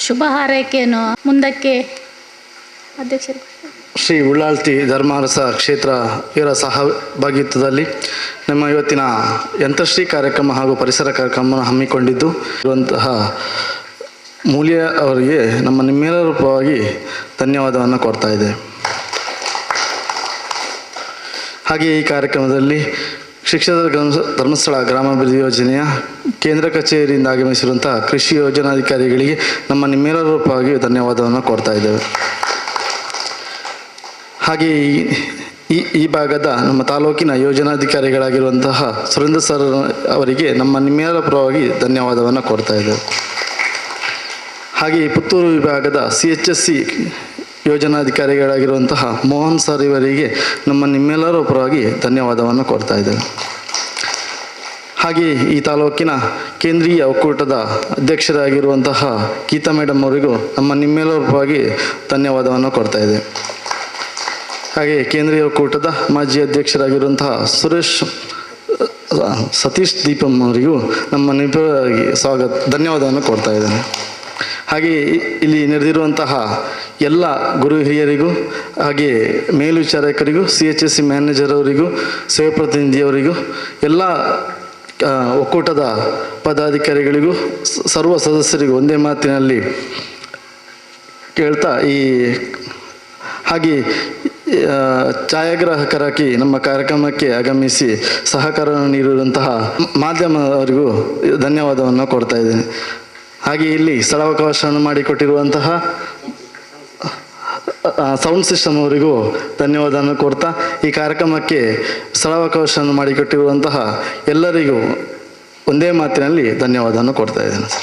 ಶುಭ ಹಾರೈಕೆಯನ್ನು ಮುಂದಕ್ಕೆ ಅಧ್ಯಕ್ಷರು. ಶ್ರೀ ಉಳ್ಳಾಲ್ತಿ ಧರ್ಮಾರಸ ಕ್ಷೇತ್ರ ಇವರ ಸಹಭಾಗಿತ್ವದಲ್ಲಿ ನಮ್ಮ ಇವತ್ತಿನ ಯಂತ್ರಶ್ರೀ ಕಾರ್ಯಕ್ರಮ ಹಾಗೂ ಪರಿಸರ ಕಾರ್ಯಕ್ರಮವನ್ನು ಹಮ್ಮಿಕೊಂಡಿದ್ದು ಇರುವಂತಹ ಮೂಲ್ಯ ಅವರಿಗೆ ನಮ್ಮ ನಿಮ್ಮೆಲ್ಲರ ರೂಪವಾಗಿ ಧನ್ಯವಾದವನ್ನು ಕೊಡ್ತಾ ಇದೆ. ಹಾಗೆ ಈ ಕಾರ್ಯಕ್ರಮದಲ್ಲಿ ಶಿಕ್ಷಣ ಧರ್ಮಸ್ಥಳ ಗ್ರಾಮಾಭಿವೃದ್ಧಿ ಯೋಜನೆಯ ಕೇಂದ್ರ ಕಚೇರಿಯಿಂದ ಆಗಮಿಸಿರುವಂತಹ ಕೃಷಿ ಯೋಜನಾಧಿಕಾರಿಗಳಿಗೆ ನಮ್ಮ ನಿಮ್ಮೆಲ್ಲರ ರೂಪವಾಗಿ ಧನ್ಯವಾದವನ್ನು ಕೊಡ್ತಾ ಇದ್ದೇವೆ. ಹಾಗೆ ಈ ಈ ಭಾಗದ ನಮ್ಮ ತಾಲೂಕಿನ ಯೋಜನಾಧಿಕಾರಿಗಳಾಗಿರುವಂತಹ ಸುರೇಂದ್ರ ಸರ್ ಅವರಿಗೆ ನಮ್ಮ ನಿಮ್ಮೆಲ್ಲರ ಪರವಾಗಿ ಧನ್ಯವಾದವನ್ನು ಕೊಡ್ತಾ ಇದ್ದೇವೆ. ಹಾಗೆ ಪುತ್ತೂರು ವಿಭಾಗದ CHSC ಯೋಜನಾಧಿಕಾರಿಗಳಾಗಿರುವಂತಹ ಮೋಹನ್ ಸರ್ ಇವರಿಗೆ ನಮ್ಮ ನಿಮ್ಮೆಲ್ಲರ ಪರವಾಗಿ ಧನ್ಯವಾದವನ್ನು ಕೊಡ್ತಾ ಇದ್ದೇವೆ. ಹಾಗೆ ಈ ತಾಲೂಕಿನ ಕೇಂದ್ರೀಯ ಒಕ್ಕೂಟದ ಅಧ್ಯಕ್ಷರಾಗಿರುವಂತಹ ಗೀತಾ ಮೇಡಮ್ ಅವರಿಗೂ ನಮ್ಮ ನಿಮ್ಮೆಲ್ಲರ ಪರವಾಗಿ ಧನ್ಯವಾದವನ್ನು ಕೊಡ್ತಾ ಇದ್ದೇವೆ. ಹಾಗೆ ಕೇಂದ್ರೀಯ ಒಕ್ಕೂಟದ ಮಾಜಿ ಅಧ್ಯಕ್ಷರಾಗಿರುವಂತಹ ಸುರೇಶ್ ಸತೀಶ್ ದೀಪಂ ಅವರಿಗೂ ನಮ್ಮ ನಿಮ್ಮವಾಗಿ ಸ್ವಾಗತ ಧನ್ಯವಾದವನ್ನು ಕೊಡ್ತಾ ಇದ್ದೇನೆ. ಹಾಗೆ ಇಲ್ಲಿ ನಡೆದಿರುವಂತಹ ಎಲ್ಲ ಗುರು ಹಿರಿಯರಿಗೂ ಹಾಗೆ ಮೇಲ್ವಿಚಾರಕರಿಗೂ CHSC manager ಅವರಿಗೂ ಸೇವಾ ಪ್ರತಿನಿಧಿಯವರಿಗೂ ಎಲ್ಲ ಒಕ್ಕೂಟದ ಪದಾಧಿಕಾರಿಗಳಿಗೂ ಸರ್ವ ಸದಸ್ಯರಿಗೂ ಒಂದೇ ಮಾತಿನಲ್ಲಿ ಕೇಳ್ತಾ ಈ ಹಾಗೆ ಛಾಯಾಗ್ರಾಹಕರಾಗಿ ನಮ್ಮ ಕಾರ್ಯಕ್ರಮಕ್ಕೆ ಆಗಮಿಸಿ ಸಹಕಾರವನ್ನು ನೀಡಿರುವಂತಹ ಮಾಧ್ಯಮದವರಿಗೂ ಧನ್ಯವಾದವನ್ನು ಕೊಡ್ತಾ ಇದ್ದೇನೆ. ಹಾಗೆ ಇಲ್ಲಿ ಸ್ಥಳಾವಕಾಶವನ್ನು ಮಾಡಿಕೊಟ್ಟಿರುವಂತಹ ಸೌಂಡ್ ಸಿಸ್ಟಮ್ ಅವರಿಗೂ ಧನ್ಯವಾದವನ್ನು ಕೊಡ್ತಾ ಈ ಕಾರ್ಯಕ್ರಮಕ್ಕೆ ಸ್ಥಳಾವಕಾಶವನ್ನು ಮಾಡಿಕೊಟ್ಟಿರುವಂತಹ ಎಲ್ಲರಿಗೂ ಒಂದೇ ಮಾತಿನಲ್ಲಿ ಧನ್ಯವಾದವನ್ನು ಕೊಡ್ತಾ ಇದ್ದೇನೆ ಸರ್.